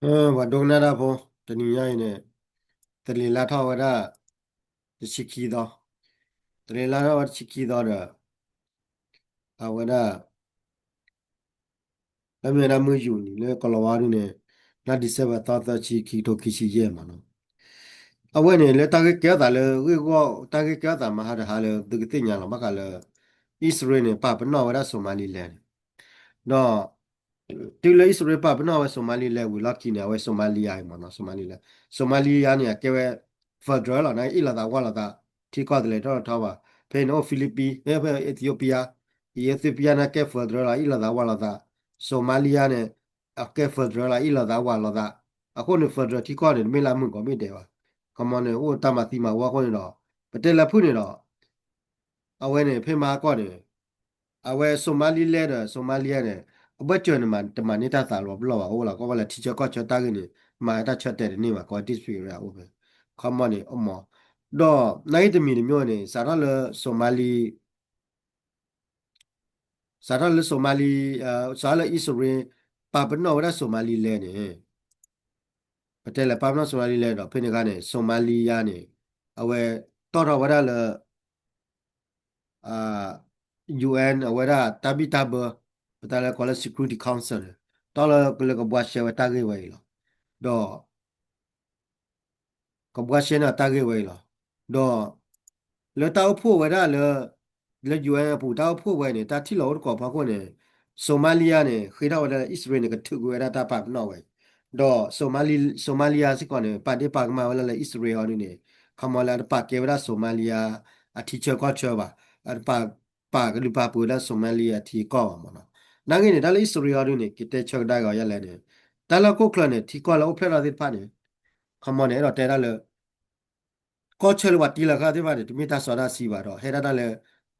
ပှၤဒိကနၣ်တၢ်ဖိ, တနံၤညါအံၤန့ၣ် သလ့ၤလါထီၣ်ဝဲဒၣ် တဆံခံသီ, သလ့ၤလါထီၣ်ဝဲတဆံခံသီဒီး အဝဲဒၣ် လၢမ့ၢ်ဝဲဒၣ်မုၢ်ယူာ်နံၤ လၢကီၤလၤဝါဒုန့ၣ် လါ December သီသၢဆံ ခံကထိခံဆံယဲၢ်မးနီၤ. အဝဲန့ၣ်လၢတၢ်ဂ့ၢ်ကဲထီၣ်သးလၢဂ့ၢ်ဂီၢ် တၢ်ဂ့ၢ်ကဲထီၣ်သးမဟါတဟါလၢသုကသ့ၣ်ညါလီၤ ဘၣ်ဃးလၢ အံၣ်စရ့လးန့ၣ် ပာ်ပနီၣ်ဝဲဒၣ် Somaliland န့ၣ် ဒီး တုၤလၢအံၣ်စရ့လးပာ်ပနီၣ်ဝဲ Somaliland ဝံၤလီၢ်ခံန့ၣ် အဝဲ Somalia အံၤမ့ၢ်နီၤ Somalia, Somalia န့ၣ် အကဲဝဲ federal လီၤ နအ့ၣ်လိာ်သးဝးလိာ်သး ထံကီၢ်တလဲၤထီၣ်ထီဘၣ်. ဖဲန့ၣ်အိၣ် Philippines, ဖဲ Ethiopia, Ethiopia န့ၣ် အကဲ federal လီၤ အ့ၣ်လိာ်သးဝးလိာ်သး, Somalia န့ၣ် အကဲ federal လီၤ အ့ၣ်လိာ်သးဝးလိာ်သး. အဃိန့ၣ် federal ထံကီၢ်န့ၣ် တမ့ၢ်လၢအမုာ်ကိးမ့ၢ်ဒဲးဘၣ်. ခီမီန့ၣ် အိၣ်တၢ်မၤသံမၤဝီအဃိန့ၣ်ဒီး ပတဲလၢဖုၣ်န့ၣ်ဒီး အဝဲန့ၣ် ဖဲမဟါကီၢ်န့ၣ် အဝဲ Somaliland ဒီး Somalia န့ၣ် အဘၢၣ်စၢၤန့ၣ် တမၤန့ၢ်တၢ်သးလီၤပလီၢ်ဘၣ် အိၣ်လီၤ ကီၢ်ဝဲလၢထံဆၢကီၢ်ဆၢတၢ်ဂ့ၢ်န့ၣ် မၤတၢ်ဆၢတဲာ်တန့ၢ်ဘၣ် ကီၢ် dispute အိၣ်ဖဲ ခီမီန့ၣ် အိၣ်မး ဒီး နာ်ဂ့ၢ်တမံၤတမံၤန့ၣ် စးထီၣ်လၢ Somali စးထီၣ်လၢ Somali, စးထီၣ်လၢအံၣ်စရ့လး ပာ်ပနီၣ်ဝဲဒၣ် Somaliland န့ၣ် ပတဲလဲၤပာ်ပနီၣ် Somaliland ဒီး ဖဲန့ၣ်အခါန့ၣ် Somalia န့ၣ် အဝဲတီၣ်ထီၣ်ဝဲဒၣ်လၢ UN အဝဲဒၣ်တၢ်ဘံၣ်တၢ်ဘၢ ပတဲလၢကိးလၢ Security Council န့ၣ် တီၢ်လၢကဘှါရှဲဝဲတၢ်ဂ့ၢ်ဝဲအံၤလီၤ. ဒီး ကဘှါရှဲန့ၢ်တၢ်ဂ့ၢ်ဝဲအံၤလီၤ. ဒီး လၢတၢ်အိၣ်ဖှိၣ်ဝဲဒၣ်လၢ လၢ UN အပူၤ တၢ်အိၣ်ဖှိၣ်ဝဲန့ၣ် တၢ်ထံၣ်လိာ်အိၣ်တကိးဖီခိၣ်န့ၣ် Somalia န့ၣ် ဃ့ထီၣ်ဝဲဒၣ်လၢအံၣ်စရ့လးန့ၣ် ကထုးကွံာ်ဝဲဒၣ်တၢ်ပာ်ပနီၣ်ဝဲအံၤ, ဒီး Somali, Somalia စ့ၢ်ကီးန့ၣ် ပာ်ဒ့ၣ်ပာ်ကမၣ်ဝဲလၢ လၢအံၣ်စရ့လးအီၤဒ်န့ၣ် ခီမီလၢအတပာ်ကဲဝဲဒၣ် Somalia အထံဆၢကီၢ်ဆၢဘၣ်, အတပာ် ပာ်ကလုၢ်ပာ်ပှ့ၤဝဲဒၣ် Somalia အထံအကီၢ်ဘၣ်မ့ၢ်နီၤ. နာ်ဂ့ၢ်န့ၣ် တၢ်လၢအံၣ်စရ့လးအီၤဒ်န့ၣ် ကတဲဆၢကဒါက့ၤအီၤယဲလဲၣ်န့ၣ် တၢ်လၢဟီၣ်ခိၣ်ချၢန့ၣ် ထံကီၢ်လၢအိၣ်ဖျဲၣ်ထီၣ်သ့ၣ်တဖၣ်န့ၣ် ခီမီန့ၣ် အဲၣ်ဒိးတဲဒၣ်လၢ ကီၢ်ဆၢလၢပှၤတ့လီၤခါသ့ၣ်တဖၣ်န့ၣ် တမ့ၢ်တၢ်စီတၢ်ဆှံဘၣ်ဒီး ဟဲဒၣ်တၢ်လၢ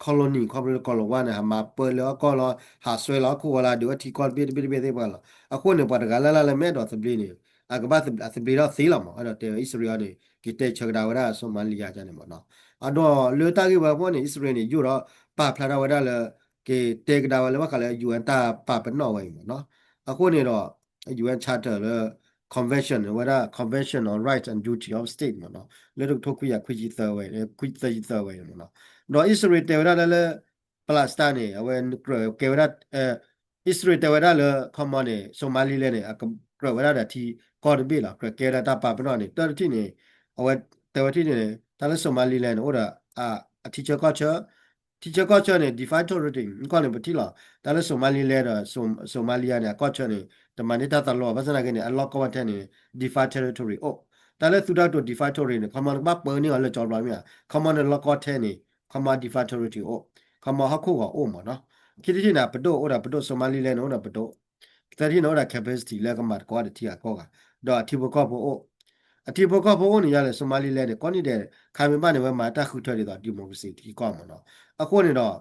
colony ခီဖျိလၢကီၤလၤဝါန့ၣ် ဟးမၤပၢလၢအကီၢ်လီၤ ဟးစွဲလီၤဟီၣ်ခိၣ်ဝဲလီၤ ဒုးဝဲထံကီၢ်တဘ့ၣ်တဘ့ၣ်တဘ့ၣ်သ့ၣ်တဖၣ်လီၤ. အဃိန့ၣ် ပှၤတဂၤလၢ်လၢ်လၢမ့ၢ်အဲၣ်ဒိးသဘျ့န့ၣ် အကဘၣ်သဘျ့ထီၣ်သ့လီၤမး အဲၣ်ဒိးတဲဝဲအံၣ်စရ့လးအီၤန့ၣ် ကတဲဆၢကဒါဝဲဒၣ် Somalia န့ၣ်မ့ၢ်နီၤ. အဒီးလၢတၢ်ဂ့ၢ်ဝဲအဖီန့ၣ် အံၣ်စရ့လးန့ၣ် ယိၣ်ဒီးပာ်ဖျါထီၣ်ဝဲဒၣ်လၢ ကတဲကဒါဝဲလၢဘၣ်ဃးလၢ UN တၢ်ပာ်ပနီၣ်ဝဲအံၤမ့ၢ်နီၤ. အဃိန့ၣ်ဒီး UN Charter လၢ convention ဝဲဒၣ် Convention on Rights and Duty of State မ့ၢ်နီၤ လၢတကထိခွံကယၤခွံဆံသၢဝဲ ခွံသၢဆံသၢဝဲန့ၣ်မ့ၢ်နီၤ. ဒီးအံၣ်စရ့လးတဲဝဲဒၣ်လၢ လၢ Palestine န့ၣ် အဝဲကြၢးကဲဝဲဒၣ် အံၣ်စရ့လးတဲဝဲဒၣ်လၢ ခီမီန့ၣ် Somaliland န့ၣ် အကြၢးဝဲဒၣ်ဒီးထံကီၢ်တဘ့ၣ်လီၤ ကြၢးကဲဝဲဒၣ်တၢ်ပာ်ပနီၣ်န့ၣ် တၢ်တထံၣ်န့ၣ် အဝဲတဲဝဲထံၣ်န့ၣ် တၢ်လၢ Somaliland န့ၣ် အိၣ်ဒီး အထံဆၢကီၢ်ဆၢ ထံဆၢကီၢ်ဆၢန့ၣ် de facto territory ကီၢ်န့ၣ် ပထံၣ်လီၤ တၢ်လၢ Somaliland ဒီး Somalia န့ၣ် အကီၢ်ဆၢန့ၣ် တမၤန့ၢ်တၢ်သးလီၤ ဘၣ်ဆၣ်သနာ်က့န့ၣ် အလီၢ်ကီၢ်ဝဲထဲန့ၣ် de facto territory အိၣ် တၢ်လၢသုတၢ်ကတိၤ de facto territory န့ၣ် ခီမီနကဘၣ်ပၢန့ၢ်အီၤလၢကၠီဘျီမ့ၢ်ဧါ ခီမီန့ၣ်လီၢ်ကီၢ်ထဲန့ၣ် ခီမီ de facto territory အိၣ် ခီမီဟီၣ်ခိၣ်ဂီၤအိၣ်မ့ၢ်နီၤ. ခံထံၣ်န့ၣ် အပဒိၣ်အိၣ်ဒီးပဒိၣ် Somaliland န့ၣ် အိၣ်ဒီးပဒိၣ် သၢထံၣ်န့ၣ် အိၣ်ဒီး capacity လၢကမၤသကိးတထံဂၤကီၢ်ဂၤ ဒီးအထံဖိကီၢ်ဖိအိၣ် အထံဖိကီၢ်ဖိအိၣ်န့ၣ် ယၤလဲၣ် Somaliland န့ၣ် ကိးနံၣ်ဒဲး ခါမ့ၢ်ဘၣ်န့ၣ် ဝဲမၤတၢ်ဃုထၢဒ်သိး democracy ထံကီၢ်မ့ၢ်နီၤ. အဃိန့ၣ်ဒီး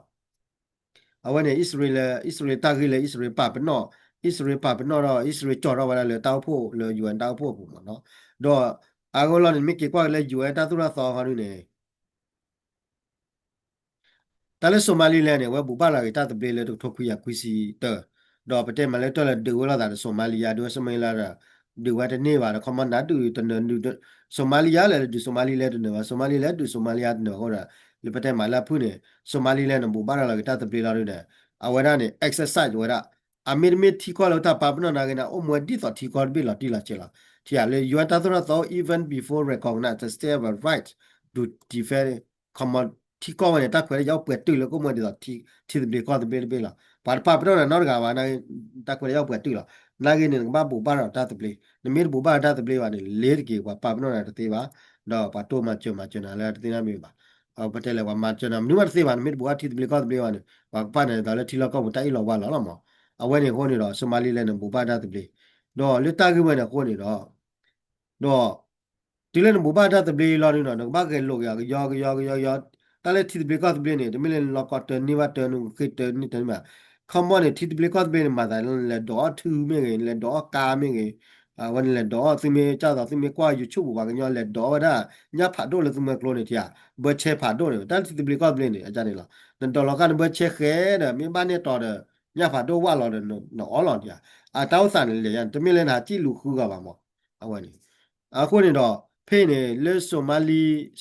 အဝဲန့ၣ် အံၣ်စရ့လး အံၣ်စရ့လးတၢ်ဂ့ၢ်လၢ အံၣ်စရ့လးပာ်ပနီၣ် အံၣ်စရ့လးပာ်ပနီၣ်ဒီး အံၣ်စရ့လးကၠီၣ်ထီၣ်ဝဲဒၣ်လၢတၢ်အိၣ်ဖှိၣ်လၢ UN တၢ်အိၣ်ဖှိၣ်အပူၤမ့ၢ်နီၤ. ဒီးအဂီၢ်လီၤန့ၣ် မ့ၢ်က့ၤကွၢ်က့ၤလၢ UN တၢ်သိၣ်တၢ်သီဃီဒ်န့ၣ် တၢ်လၢ Somaliland န့ၣ် အဝဲဘူၣ်ဘၣ်လီၤက့ၤတၢ်သဘျ့လၢတကထိခွံကယၤခွံဆံတၢ ဒီးပတဲမးလၢတၢ်လၢဒုးဝဲလိာ်သးဒီး Somalia ဒုးဝဲ Somaliland ဒီး ဒုးဝဲတန့ၢ်ဘၣ်ဒီး ခီမီနၤဒုးတနၢၤ Somalia လဲၤဒုး Somaliland တနၢၤဘၣ် Somaliland လဲၤဒုး Somalia တနၢၤဘၣ်အဃိဒီး လၢပတဲမးလၢအဖုၣ်န့ၣ် Somaliland န့ၣ် ဘူၣ်ဘၣ်လီၤက့ၤတၢ်သဘျ့လီၤဒုးဒီး အဝဲဒၣ်န့ၣ် exercise ဝဲဒၣ် အမ့တမ့ၢ်ထံကီၢ်လၢတၢ်ပာ်ပနီၣ်နာ်က့န့ၣ် အိၣ်မူဝဲဒ်သိးထံကီၢ်တဘ့ၣ်လီၤတံၢ်လီၤဆဲးလီၤ. ထံဧါ လၢ UN တၢ်သိၣ်တၢ်သီ even before recognize the state of right to defend ခီမီ ထံကီၢ်ဝဲန့ၣ် တၢ်ခွဲးတၢ်ယာ်အိၣ်ပှဲၤတုာ်လၢကအိၣ်မူဝဲဒ်သိး ထံသဘျ့ကီၢ်သဘျ့တဘ့ၣ်လီၤ. ပှၤတပာ်ပနီၣ်နၤနီတဂၤဘၣ် တၢ်ခွဲးတၢ်ယာ်အိၣ်ပှဲၤတုာ်လီၤ. နာ်က့န့ၣ် နကဘၣ်ဘူၣ်ဘၣ်ဒီးတၢ်သဘျ့ နမ့ၢ်တဘူၣ်ဘၣ်ဒီးတၢ်သဘျ့ဘၣ်န့ၣ် လ့ၤတက့ၤ ပှၤပာ်ပနီၣ်နၤတသ့ဘၣ် ဒီးပှၤတိၢ်မၤစၢၤမၤစၢၤနၤလၢတသ့နီတမံၤဘၣ်. ပတဲလဲၣ် ပှၤမၤစၢၤနၤမနုၤမးတသ့ဘၣ် နမ့ၢ်တဘူၣ်ဘၣ်ထံသဘျ့ကီၢ်သဘျ့ဘၣ်န့ၣ် ပှၤကပာ်နၤဒ်သိးလၢထံလီၢ်ကီၢ်ပူၤတၢ်အ့ၣ်လိာ်ဝါလိာ်လီၤမး. အဝဲန့ၣ်အဃိန့ၣ်ဒီး Somaliland န့ၣ် ဘူၣ်ဘၣ်တၢ်သဘျ့ ဒီးလၢတၢ်ဂ့ၢ်ဝဲန့ၣ်အဃိန့ၣ်ဒီး ဒီး တုၤလၢနဘူၣ်ဘၣ်တၢ်သဘျ့လီၤဒုးဒီး နကဘၣ်ဂဲၤလိာ်က့ၤအီၤကယီကယီကယီကယီ တၢ်လၢထံသဘျ့ကီၢ်သဘျ့န့ၣ် တမ့ၢ်လၢနလီၤကီတၢၢ်န့ၢ်ဘၣ်တၢၢ်န့ၢ် ဃ့တၢၢ်န့ၢ်တၢၢ်န့ၢ်ဘၣ်. ခီမီန့ၣ် ထံသဘျ့ကီၢ်သဘျ့န့ၣ် မၤသးလၢနလဲၤဒိးအီၣ်ထုမ့ၢ်ဂ့ၤ နလဲၤဒိးအီၣ်ကါမ့ၢ်ဂ့ၤ အဝဲနလဲၤဒိးအီၣ် သုမ့ၢ်ကၢ်သိး သုမ့ၢ်ကွၢ် YouTube ပူၤ ပှၤကညီလဲၤဒိးအီၣ်ဝဲဒၣ် ညၣ်ဖးဒိၣ်လၢသုမွဲကျိန့ၣ် ထံဧါ ဘၢဆဲဖးဒိၣ်န့ၣ် တၢ်လၢထံသဘျ့ကီၢ်သဘျ့န့ၣ် အန့ၣ်လီၤ. နဒိးလီၤကါနဘၢဆဲဃဲဒီး မ့ၢ်ဘၣ်န့ၢ်တီၤဒီး ညၣ်ဖးဒိၣ်ဝၣ်လီၤဒီးနအီလီၤဒံးဧါ. အတၢ်အိၣ်သးန့ၣ်လဲၤယါန့ၣ် တမ့ၢ်လၢနဟးစံၣ်လူၤဃုဂၤဘၣ်မး. အဝဲန့ၣ် အဃိန့ၣ်ဒီး ဖဲန့ၣ် လၢ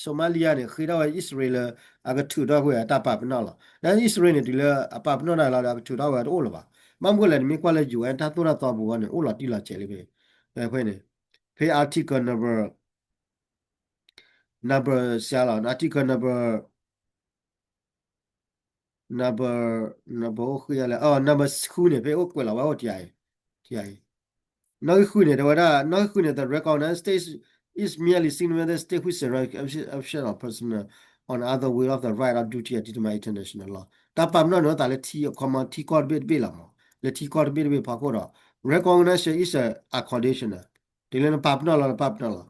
Somalia န့ၣ် ဃ့ထီၣ်ဝဲအံၣ်စရ့လးလၢ အကထုးထီၣ်ကွံာ်အတၢ်ပာ်ပနီၣ်လီၤ. ဒီးအံၣ်စရ့လးန့ၣ် တုၤလၢအပာ်ပနီၣ်တၢ်လီၤဒီး အကထုးထီၣ်ဝဲတအိၣ်လၢၤဘၣ်. ဘၣ်မနုၤလဲၣ် နမ့ၢ်ကွၢ်လၢ ယူၣ်အဲၣ် တၢ်သိၣ်တၢ်သီပူၤအဂီၢ်န့ၣ် အိၣ်လီၤတံၢ်လီၤဆဲးလံဖဲ ဖဲန့ၣ် ဖဲ article number number စလီၤ article number number number အိၣ်ဃုယါလဲၣ် number ဃုန့ၣ် ဖဲအိၣ်ကွဲးလီၤဝဲအိၣ်တယါအံၤ တယါအံၤ နီၣ်ဂံၢ်ဃုန့ၣ် တဲဝဲဒၣ် နီၣ်ဂံၢ်ဃုန့ၣ် the recognize state is merely significant state which is action of personnel on other way of the right of duty as determined international law တၢ်ပာ်ပနီၣ်န့ၣ် အိၣ်သးလၢထံအခီမီထံကီၢ်တဘ့ၣ်တဘ့ၣ်လီၤမး လၢထံကီၢ်တဘ့ၣ်တဘ့ၣ်ဖီခိၣ်ဒီး recognition is a conditional တုၤလၢနပာ်ပနီၣ်လီၤ နပာ်ပနီၣ်လီၤ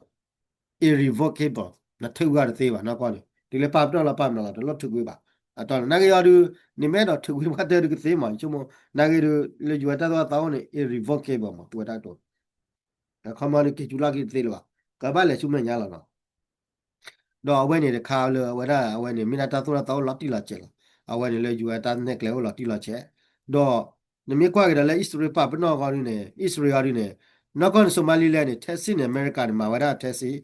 irrevocable နထုးကွံာ်တသ့ဘၣ် နီၢ်ကီၢ်န့ၣ် တုၤလၢပာ်ပနီၣ်လီၤ ပာ်ပနီၣ်လီၤ တလိၣ်ထုးကွံာ်ဘၣ် အတီၢ်န့ၣ် နာ်က့အီၤဒုး နမ့ၢ်အဲၣ်ဒိးထုးကွံာ်ပှၤတၢ်ဒုးကသ့မး ယဆိကမိၣ် နာ်က့ဒုး လၢ ယူၣ်အဲၣ် တၢ်သိၣ်တၢ်သီအိၣ်န့ၣ် irrevocable မး ပဝဲတၢ်ကတိၤ အခီမီန့ၣ် က့ၤကူလီၢ်ခံတသ့လၢၤဘၣ် ကဘၣ်လဲၤဆူမဲာ်ညါလီၤနီၤ ဒီးအဝဲန့ၣ်တခါလၢအဝဲဒၣ် အဝဲန့ၣ် မ့ၢ်ဒၣ်တၢ်သိၣ်တၢ်သီအိၣ်လီၤတံၢ်လီၤဆဲးလီၤ အဝဲန့ၣ်လၢ ယူၣ်အဲၣ် တၢ်နဲၣ်ကျဲအိၣ်လီၤတံၢ်လီၤဆဲး ဒီး နမ့ၢ်ကွၢ်က့ၤဒီးလၢအံၣ်စရ့လးပာ်ပနီၣ်အဂီၢ်ဒုးန့ၣ် အံၣ်စရ့လးအီၤဒုးန့ၣ် နီၢ်ကီၢ်န့ၣ် Somaliland န့ၣ် Texas န့ၣ် အမဲရကၤန့ၣ် မၤဝဲဒၣ် Texas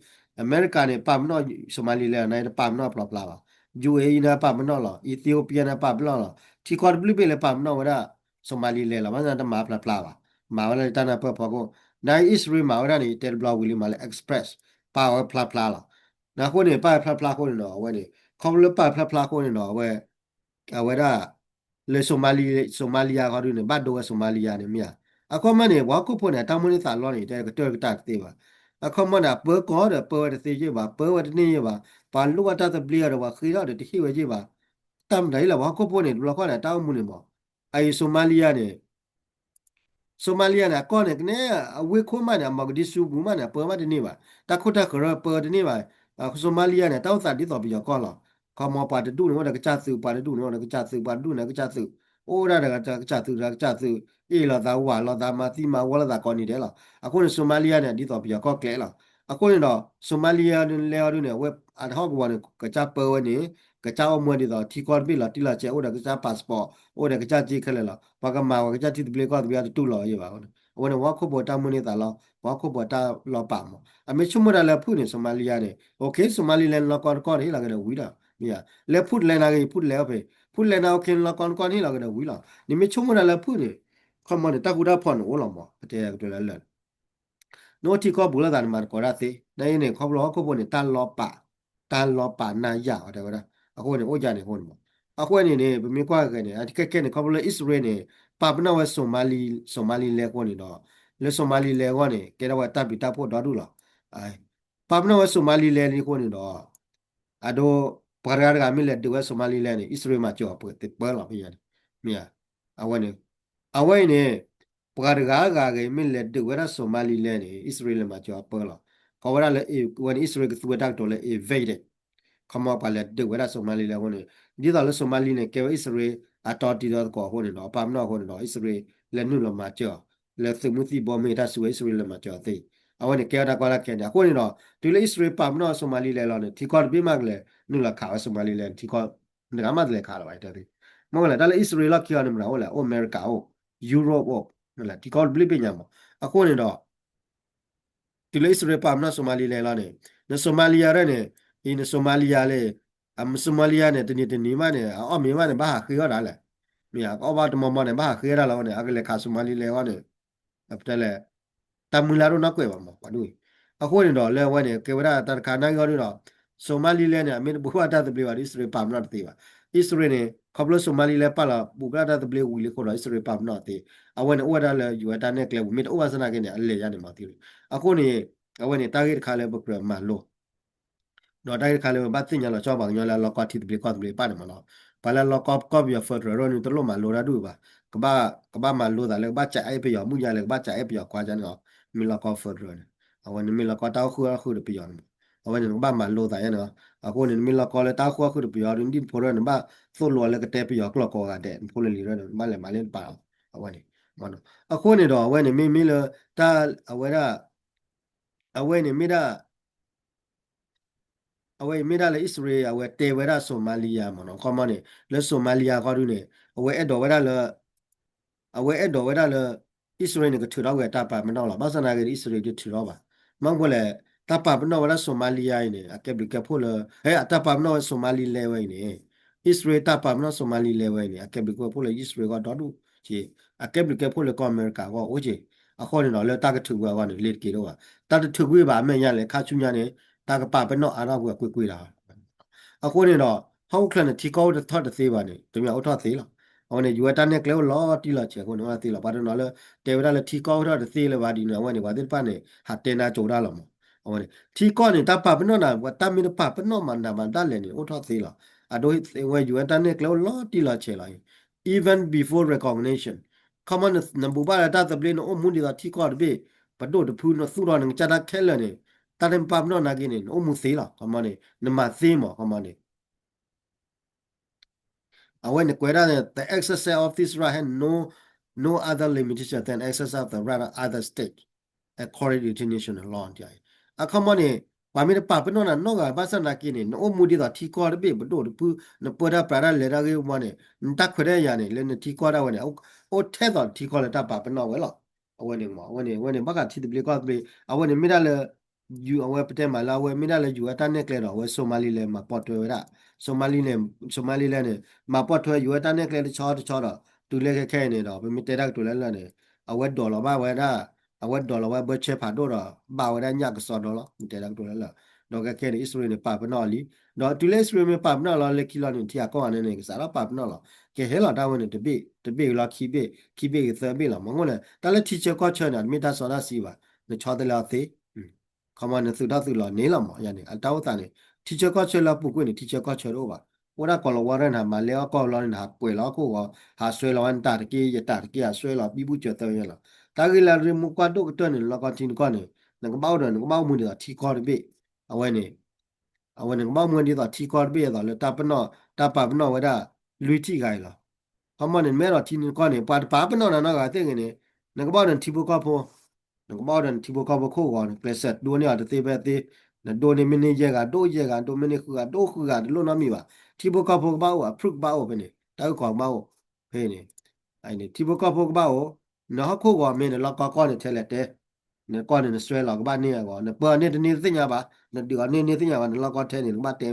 အမဲရကၤန့ၣ် ပာ်ပနီၣ် Somaliland န့ၣ် တပာ်ပနီၣ်ဖျါဖျါဘၣ် ယူဢေအံၤ န့ၣ် ပာ်ပနီၣ်လီၤ Ethiopia န့ၣ် ပာ်ပနီၣ်လီၤ ထံကီၢ်တဘျုးဘ့ၣ်လၢပာ်ပနီၣ်ဝဲဒၣ် Somaliland လီၤ ဘၣ်ဆၣ်တမၤဖျါဖျါဘၣ် မၤဝဲလၢတၢ်နၢ်ပၢၢ်ဖီခိၣ် နအံၣ်စရ့လးမၤဝဲဒၣ်န့ၣ် တဲတဘျီဝံၤလံ မၤလၢ express ပာ်ဝဲဖျါဖျါလီၤ နအဃိန့ၣ် ပာ်ဝဲဖျါဖျါအဃိန့ၣ်ဒီး အဝဲန့ၣ် ခီဖျိလၢပာ်ဝဲဖျါဖျါအဃိန့ၣ်ဒီး အဝဲ အဝဲဒၣ် လၢ Somalia ဃီဒုးန့ၣ် ဘၣ်ဒိဝဲ Somalia န့ၣ်မ့ၢ်ဧါ အခီမီန့ၣ် ပှၤဟီၣ်ခိၣ်ဖိန့ၣ် အတၢ်မိၣ်န့ၢ်သးလီန့ၣ် တဲကတၢၢ်ကတၢၢ်တသ့ဘၣ် အခီမီန့ၣ် အပၢကီၢ်ဒီးပၢဝဲတသ့ယ့ၢ်ဘၣ် ပၢဝဲတန့ၢ်ယ့ၢ်ဘၣ် ပှၤလိၣ်ဘၣ်တၢ်သဘျ့အီၤဒီး ပှၤဃ့ထီၣ်ဒီးတဟ့ၣ်ဝဲယ့ၢ်ဘၣ် တၢ်မတၤအံၤလၢပှၤဟီၣ်ခိၣ်ဖိန့ၣ် တဘျီဃီန့ၣ် တၢ်အိၣ်မူန့ၣ်မး အအံၤ Somalia န့ၣ် Somalia န့ၣ် အကီၢ်န့ၣ် ကနဲ အဝ့ၢ်ခိၣ်မးန့ၣ် အမီၤကဒံစူပူၤမးန့ၣ် အပၢမးတန့ၢ်ဘၣ် တၢ်ခိၣ်တၢ်ဃၢၤပၢတန့ၢ်ဘၣ် Somalia န့ၣ် တၢ်အိၣ်သးဒ်သိးပယီၤကီၢ်လီၤ ခီမီပှၤတဒူၣ်န့ၣ် အိၣ်ဒီးကစၢ်သုး ပှၤတဒူၣ်န့ၣ် အိၣ်ဒီးကစၢ်သုး ပှၤတဒူၣ်န့ၣ် ကစၢ်သုး အိၣ်ဒၣ်ဒီးကစၢ်သုး ဒီးကစၢ်သုး အ့ၣ်လိာ်သးဝးလိာ်သး မၤသံမၤဝီလိာ်သးကိးနံၤဒဲးလီၤ အဃိန့ၣ် Somalia န့ၣ် ဒ်သိးပယီၤကီၢ်ကျဲလီၤ အဃိန့ၣ်ဒီး Somalia လဲၤအီၤဒုးန့ၣ် အဝဲအတဟီၣ်ကဝီၤန့ၣ် ကစၢ်ပၢဝဲန့ၣ် ကစၢ်အိၣ်မူဒ်သိး ထံကီၢ်တဘ့ၣ်လီၤတံၢ်လီၤဆဲး အိၣ်ဒီးကစၢ် passport အိၣ်ဒီးကစၢ်က့ခဲလၢာ်လီၤ ပှၤကမၤဝဲကစၢ်ထံသဘျ့ကီၢ်သဘျ့တတူၢ်လိာ်ယ့ၢ်ဘၣ် အဝဲန့ၣ် ပှၤဟီၣ်ခိၣ်ဖိတၢ်မိၣ်န့ၢ်သးလီ ပှၤဟီၣ်ခိၣ်ဖိတၢ်လီၤပာ်မး အမ့ၢ်ဆိကမိၣ်တၢ်လၢဖုၣ်န့ၣ် Somalia န့ၣ် okay Somalia လဲၤနလီၢ်ကီၢ်နကီၢ်န့ၣ်ဟ့ၣ်လီၤက့ၤဒီးဝံၤဒီး မ့ၢ်ဧါ လၢဖုၣ်တလဲၤနၤဂ့ၤ ဖုၣ်တလဲၤအီၣ်ဖဲ ဖုၣ်တလဲၤနၤ okay နလီၢ်ကီၢ်နကီၢ်န့ၣ်ဟ့ၣ်လီၤက့ၤဒီးဝံၤလီၤ နမ့ၢ်ဆိကမိၣ်တၢ်လၢဖုၣ်န့ၣ် ခီမီန့ၣ် တၢ်ဃူတၢ်ဖိးန့ၣ်အိၣ်လီၤမး ပတဲကတၢၢ်လၢလၢာ် နအိၣ်ထံကီၢ်ပူၤလိာ်သးန့ၣ် မၤသကိးတၢ်သ့ နအံၤန့ၣ် ခီဖျိဟီၣ်ခိၣ်ဖိန့ၣ် တၢ်လီၤပာ် တၢ်လီၤပာ်နၤယၤအီၤတဲဝဲဒၣ် အဃိန့ၣ် အိၣ်ယၤန့ၣ်အဃိန့ၣ်မး အဃိန့ၣ်န့ၣ် ပမ့ၢ်ကွၢ်က့ၤန့ၣ် အခဲကဲန့ၣ် ခီဖျိလၢအံၣ်စရ့လးန့ၣ် ပာ်ပနီၣ်ဝဲ Somali Somaliland အဃိန့ၣ်ဒီး လၢ Somaliland အဂီၢ်န့ၣ် ကဲထီၣ်ဝဲတၢ်ဘျုးတၢ်ဖှိၣ်ဒီဒူၣ်လီၤ ပာ်ပနီၣ်ဝဲ Somaliland လံအဃိန့ၣ်ဒီး အဒိ ပှၤတဂၤတဂၤမ့ၢ်လဲၤဒုးဝဲ Somaliland န့ၣ် အံၣ်စရ့လးမၤစၢၤအီၤပှဲၤသပၢလီၤ ဖဲယၤန့ၣ် မ့ၢ်ဧါ အဝဲန့ၣ် အဝဲအံၤန့ၣ် ပှၤတဂၤဂၤဂ့ၤ မ့ၢ်လဲၤဒုးဝဲဒၣ် Somaliland န့ၣ် အံၣ်စရ့လးမၤစၢၤအီၤပၢလီၤ ကိးဝဲဒၣ်လၢ အဝဲန့ၣ် အံၣ်စရ့လးကသူဝဲတၢ်ကတိၤလၢ invaded ခီမီပှၤလဲၤဒုးဝဲဒၣ် Somaliland အဃိန့ၣ် ဒ်သိးလၢ Somali န့ၣ် ကဲဝဲအံၣ်စရ့လးအတီတံၤဒီသကိးအဃိန့ၣ်ဒီး ပာ်ပနီၣ်အဃိန့ၣ်ဒီး အံၣ်စရ့လးလဲၤနုာ်လီၤမၤစၢၤအီၤ လၢသုးမုၢ်သံၣ်ဘိမ့ၢ်တၢ်စုဝဲ အံၣ်စရ့လးလဲၤမၤစၢၤအီၤသ့ အဝဲန့ၣ်ကဲဝဲတၢ်ကွၢ်လၢ်ခဲန့ၣ် အဃိန့ၣ်ဒီး တုၤလၢအံၣ်စရ့လးပာ်ပနီၣ် Somaliland လီၤန့ၣ် ထံကီၢ်တဘ့ၣ်မးကလဲၤ နုာ်လီၤခးဝဲ Somaliland ထံကီၢ် နဂၤမးတလဲၤခးလၢၤဘၣ် တဲသ့ မ့ၢ်ဝဲလဲၣ် တၢ်လၢအံၣ်စရ့လးလီၢ်ခံအီၤန့ၣ် မတၤအိၣ်လဲၣ် အိၣ်အမဲရကၤအိၣ် Europe အိၣ် ထံကီၢ်တဘ့ၣ်ဘ့ၣ်ညါမး အဃိန့ၣ်ဒီး တုၤလၢအံၣ်စရ့လးပာ်ပနီၣ် Somaliland လီၤန့ၣ် န Somaliland ရၢၢ်န့ၣ် အံၤန Somaliland လၢ အ Somaliland န့ၣ် တနံၤတနံၤမးန့ၣ် အအီၣ်မ့ၤမးန့ၣ် ဘၣ်ဟးဃ့အီၣ်ဒၣ်လဲၣ် မ့ၢ်အကအီၣ်ဘၣ်တမီၤမီၤန့ၣ် ဘၣ်ဟးဃ့အီၣ်ဒၣ်လီၤန့ၣ် အကလဲၤခး Somaliland အဂီၢ်န့ၣ် အပတဲလဲၣ် တၢ်မုၢ်လၢ်ဒိၣ်နီၢ်ကွဲးဘၣ်မး ပှၤဒ်အံၤ အဃိန့ၣ်ဒီး လၢအဝဲန့ၣ် ကဲဝဲဒၣ်တၢ်တခါနာ်က့အီၤဒုးဒီး Somaliland န့ၣ် အမ့ၢ်တဘူးဘၣ်တၢ်သဘျ့ဘၣ်ဒီး အံၣ်စရ့လးပာ်ပနီၣ်တသ့ဘၣ် အံၣ်စရ့လးန့ၣ် ခီဖျိ Somaliland ပာ်လီၤဘူးကလၢ်တၢ်သဘျ့ဝံၤလံအဃိဒီး အံၣ်စရ့လးပာ်ပနီၣ်တသ့ အဝဲန့ၣ် အိၣ်ဝဲဒၣ်လၢ ယူၣ်အဲၣ် တၢ်နဲၣ်ကျဲပူၤ မ့ၢ်တအိၣ်ဘၣ်ဆၣ်နာ်က့န့ၣ် အလဲၤယါန့ၣ်မးသ့ အဃိန့ၣ် အဝဲန့ၣ် တၢ်ဂ့ၢ်တခါလၢပကြၢးမၤလိ ဒီးတၢ်ဂ့ၢ်တခါလၢပဘၣ်သ့ၣ်ညါလီၤဆီ ပှၤကညီလၢအလီၢ်ကီၢ်ထံသဘျ့ကီၢ်သဘျ့ပာ်န့ၣ်မးနီၤ, ပှၤလၢအလီၢ်ကီၢ်ကီၢ်ပယီၤ federal န့ၣ် တလိၣ်မၤလိတၢ်ဒူၣ်ဘၣ်, ကဘၣ် ကဘၣ်မၤလိသးလၢကဘၣ်စးအဲၣ်ပယီၤမုၣ်ယါလၢကဘၣ်စးအဲၣ်ပယီၤခွါယါန့ၣ်လီၤ, မ့ၢ်လီၢ်ကီၢ် federal န့ၣ်, အဝဲန့ၣ်မ့ၢ်လီၢ်ကီၢ်တၢ်အိၣ်ဃုာ်အီၣ်ဃုာ်ဒီးပယီၤန့ၣ်မး, အဝဲန့ၣ်နကဘၣ်မၤလိသးယါန့ၣ်လီၤ, အဃိန့ၣ် နမ့ၢ်လီၢ်ကီၢ်လၢတၢ်အိၣ်ဃုာ်အီၣ်ဃုာ်ဒီးပယီၤဒ်နဖိဒၣ် နဘၣ်သိၣ်လိလၢကတဲပယီၤကျိာ်ကိးဂၤဒဲး နဖိလၢလံၤဒၣ်န့ၣ် နဘၣ်လဲၤမၤလၢနပာ်လီၤ, အဝဲန့ၣ်, အဃိန့ၣ်ဒီးအဝဲန့ၣ်မ့မ့ၢ်လၢ တၢ် အဝဲဒၣ် အဝဲန့ၣ်မ့ၢ်ဒၣ် အဝဲအံၤမ့ၢ်ဒၣ်လၢအံၣ်စရ့လး အဝဲတဲဝဲဒၣ် Somalia မ့ၢ်နီၤ, ခီမီန့ၣ် လၢ Somalia ခီဒုန့ၣ် အဝဲအဲၣ်ဒိးဝဲဒၣ်လၢ အဝဲအဲၣ်ဒိးဝဲဒၣ်လၢ အံၣ်စရ့လးန့ၣ် ကထုးထီၣ်ကွံာ်အတၢ်ပာ်ပနီၣ်လီၤ. ဘၣ်ဆၣ်သနာ်က့န့ၣ် အံၣ်စရ့လးတထုးထီၣ်ဘၣ်. မ့ၢ်မနုၤလဲၣ်, တၢ်ပာ်ပနီၣ်ဝဲဒၣ် Somalia အံၤန့ၣ် အကဲဘျုးကဲဖှိၣ်လၢ ဟဲ အတၢ်ပာ်ပနီၣ်ဝဲ Somaliland ဝဲအံၤန့ၣ်, အံၣ်စရ့လးတၢ်ပာ်ပနီၣ် Somaliland ဝဲအံၤန့ၣ် အကဲဘျုးကဲဖှိၣ်လၢအံၣ်စရ့လးအဂီၢ်ဒီဒူၣ်က့, အကဲဘျုးကဲဖှိၣ်လၢကီၢ်အမဲရကၤအဂီၢ်အိၣ်က့. အဃိန့ၣ်ဒီး လၢတၢ်ကထုးကွံာ်အဂီၢ်န့ၣ် လ့ၤတက့ၤဒိၣ်ဘၣ်. တၢ်တထုးကွံာ်ဘၣ်အမဲာ်ညါလဲၣ် ခါဆူညါန့ၣ် တၢ်ကပာ်ပနီၣ်အါထီၣ်ကွံာ်ကွ့ၢ်ကွ့ၢ်လီၤ. အဃိန့ၣ်ဒီး ဟီၣ်ခိၣ်ချၢန့ၣ် ထံကီၢ်အိၣ်ထီၣ်တသ့ဘၣ်န့ၣ် တမ့ၢ်အိၣ်ထီၣ်သ့လီၤ. အဝဲန့ၣ် ယူၤဝဲတၢ်နဲၣ်ကျဲအိၣ် လီၤတံၢ်လီၤဆဲးအဃိန့ၣ် အိၣ်ထီၣ်သ့လီၤ. ပှၤတနီၤလၢ တဲဝဲဒၣ်လၢထံကီၢ်အိၣ်ထီၣ်တသ့လၢၤဘၣ်ဒ်န့ၣ် အဝဲန့ၣ် ပှၤသ့ၣ်တဖၣ်န့ၣ် ဟးတဲနါကၠိဒၣ်လီၤမး. အဝဲန့ၣ် ထံကီၢ်န့ၣ် တၢ်ပာ်ပနီၣ်နၤ တၢ်မ့ၢ်တပာ်ပနီၣ်မးနၤမးဒၣ်လဲာ်န့ၣ် အိၣ်ထီၣ်သ့လီၤ. အဒိ ဝဲယူၤဝဲတၢ်နဲၣ်ကျဲအိၣ် လီၤတံၢ်လီၤဆဲးလီၤ. Even before recognition, ခီမီန့ၣ် နဘူးဘၣ်လၢတၢ်သဘျ့ နအိၣ်မူဒ်သိးထံကီၢ်တဘ့ၣ် ပဒိၣ်တဖု နသူၣ်ထီၣ်နကစၢ်တၢ်ခဲလၢာ်န့ၣ် တၢ်တမ့ၢ်ပာ်ပနီၣ်နၤက့န့ၣ် နအိၣ်မူသ့လီၤ. ခီမီန့ၣ် နမၤသ့မး ခီမီန့ၣ် အဝဲန့ၣ်ကွဲးဒၣ်န့ၣ် the exercise of this right has no, no other limitation than exercise of the right of other state according to international law. အခီမီန့ၣ် ပှၤမ့ၢ်တပာ်ပနီၣ်နၤနီတဂၤ ဘၣ်ဆၣ်သနာ်က့န့ၣ် နအိၣ်မူဒ်သိးထံကီၢ်တဘ့ၣ် ပဒိၣ်တဖု နပၢတၢ်ပြးတၢ်လဲၤတၢ်ဂ့ၢ်ဝီန့ၣ် နတၢ်ခွဲးတၢ်ယာ်န့ၣ် လၢနထံကီၢ်ဒၣ်ဝဲန့ၣ် အိၣ်ထဲသိးထံကီၢ်လၢတၢ်ပာ်ပနီၣ်ဝဲလီၤ. အဝဲန့ၣ်မး အဝဲန့ၣ် အဝဲန့ၣ် ဘၣ်ဃးထံသဘျ့ကီၢ်သဘျ့ အဝဲန့ၣ်မ့ၢ်ဒၣ်လၢ ယူၤ အဝဲပတဲမးလၢအဝဲမ့ၢ်ဒၣ်လၢယူၤဝဲတၢ်နဲၣ်ကျဲဒီး အဝဲ Somaliland မၤပိာ်ထွဲဝဲဒၣ် Somaliland, Somaliland န့ၣ် မၤပိာ်ထွဲယူၤဝဲတၢ်နဲၣ်ကျဲတဆီတဆီဒီး တုၤလၢခဲခဲအံၤန့ၣ်ဒီး ပမ့ၢ်တဲတၢ်ကတိၤလၢလၢာ်န့ၣ် အဝဲဒိးလီၤဘၣ်ဝဲဒၣ် အဝဲဒိးလီၤဝဲဘၢဆၢဖးဒိၣ်ဒီး ဘၣ်ဝဲဒၣ်ညၣ်ကစီဒီလီၤ မ့ၢ်တဲတၢ်ကတိၤလၢလၢာ် ဒီးခဲခဲန့ၣ် အံၣ်စရ့လးန့ၣ် ပာ်ပနီၣ်လံ ဒီးတုၤလၢအံၣ်စရ့လးမ့ၢ်ပာ်ပနီၣ်လီၤလၢခံလီၤန့ၣ် ထံဂၤကီၢ်ဂၤန့ၣ်န့ၣ် ကစးထီၣ်ပာ်ပနီၣ်လီၤ ကဟဲလီၤတၢ်ဝဲန့ၣ် တဘ့ၣ် တဘ့ၣ်လီၤခံဘ့ၣ် ခံဘ့ၣ်ဂ့ၤသၢဘ့ၣ်လီၤ မ့ၢ်အဃိန့ၣ် တၢ်လၢထံဆၢကီၢ်ဆၢန့ၣ် တမ့ၢ်တၢ်စီတၢ်ဆှံဘၣ် နဆီတလဲအီၤသ့ ခီမီနသုးထီၣ်သုးလီၤန့ၣ်လီၤမး ယၤန့ၣ် အတၢ်အိၣ်သးန့ၣ် ထံဆၢကီၢ်ဆၢလၢအပူၤကွံာ်န့ၣ် ထံဆၢကီၢ်ဆၢတအိၣ်ဘၣ် အိၣ်ဒၣ်ကိးလီၤဝါရဲၣ်န့ၣ် မၤလဲအီၣ်ကီၢ်လီၤန့ၣ် ဟးပှဲၤလီၤဟီၣ်ခိၣ်ဂီၤ ဟးစွဲလီၤဝဲနတၢ်တက့ၢ် ယတၢ်တက့ၢ် ဟးစွဲလီၤ ဘံဘူစၢၤသၢဝဲလီၤ တၢ်ဂ့ၢ်လၢအရ့မူကွၢ်ဒိၣ်ကတၢၢ်န့ၣ် နလီၢ်ကီၢ်ထံနကီၢ်န့ၣ် နကဘၣ်အိၣ်ဒီး နကဘၣ်အိၣ်မူဒ်သိးထံကီၢ်တဘ့ၣ် အဝဲန့ၣ် အဝဲန့ၣ်ကဘၣ်အိၣ်မူဒ်သိးထံကီၢ်တဘ့ၣ်အသိးလၢတၢ်ပနီၣ် တၢ်ပာ်ပနီၣ်ဝဲဒၣ် လွံၢ်ထံၣ်ဂၤအံၤလီၤ ခီမီန့ၣ် မ့ၢ်အဲၣ်ဒိးထံနကီၢ်န့ၣ် ပှၤတပာ်ပနီၣ်နၤနီတဂၤသ့ၣ်ဂ့ၤန့ၣ် နကဘၣ်အိၣ်ဒီးနထံဖိကီၢ်ဖိ နကဘၣ်အိၣ်ဒီးနထံဖိကီၢ်ဖိခိၣ်ဂီၤန့ၣ် ကျဲးစၢးဒိးန့ၢ်အီၤတသ့ဖဲသ့ နဒိးန့ၢ်မ့ၢ်န့ၢ်ယဲၢ်ဂၤ ဒိၣ်ယဲၢ်ဂၤ ဒိးမ့ၢ်န့ၢ်ဃုဂၤ ဒိၣ်ဃုဂၤ တလိၣ်နီတမံၤဘၣ် ထံဖိကီၢ်ဖိကဘၣ်အိၣ် အ proof ကဘၣ်အိၣ်ဖဲန့ၣ် တၢ်အုၣ်ကီၤကဘၣ်အိၣ် ဖဲန့ၣ် ထံဖိကီၢ်ဖိကဘၣ်အိၣ် နဟီၣ်ခိၣ်ဂီၤမ့ၢ်နလီၢ်ကီၢ်ကီၢ်န့ၣ်ထဲလဲၣ်တဲ နကီၢ်န့ၣ်နစွဲလီၤကဘၣ်န့ၢ်အဂီၢ် နပၢအီၤန့ၢ်တန့ၢ်တသ့ၣ်ညါဘၣ် နဒုးအီၤန့ၢ်န့ၢ်သ့ၣ်ညါဘၣ် နလီၢ်ကီၢ်ထဲန့ၣ် နကဘၣ်တဲ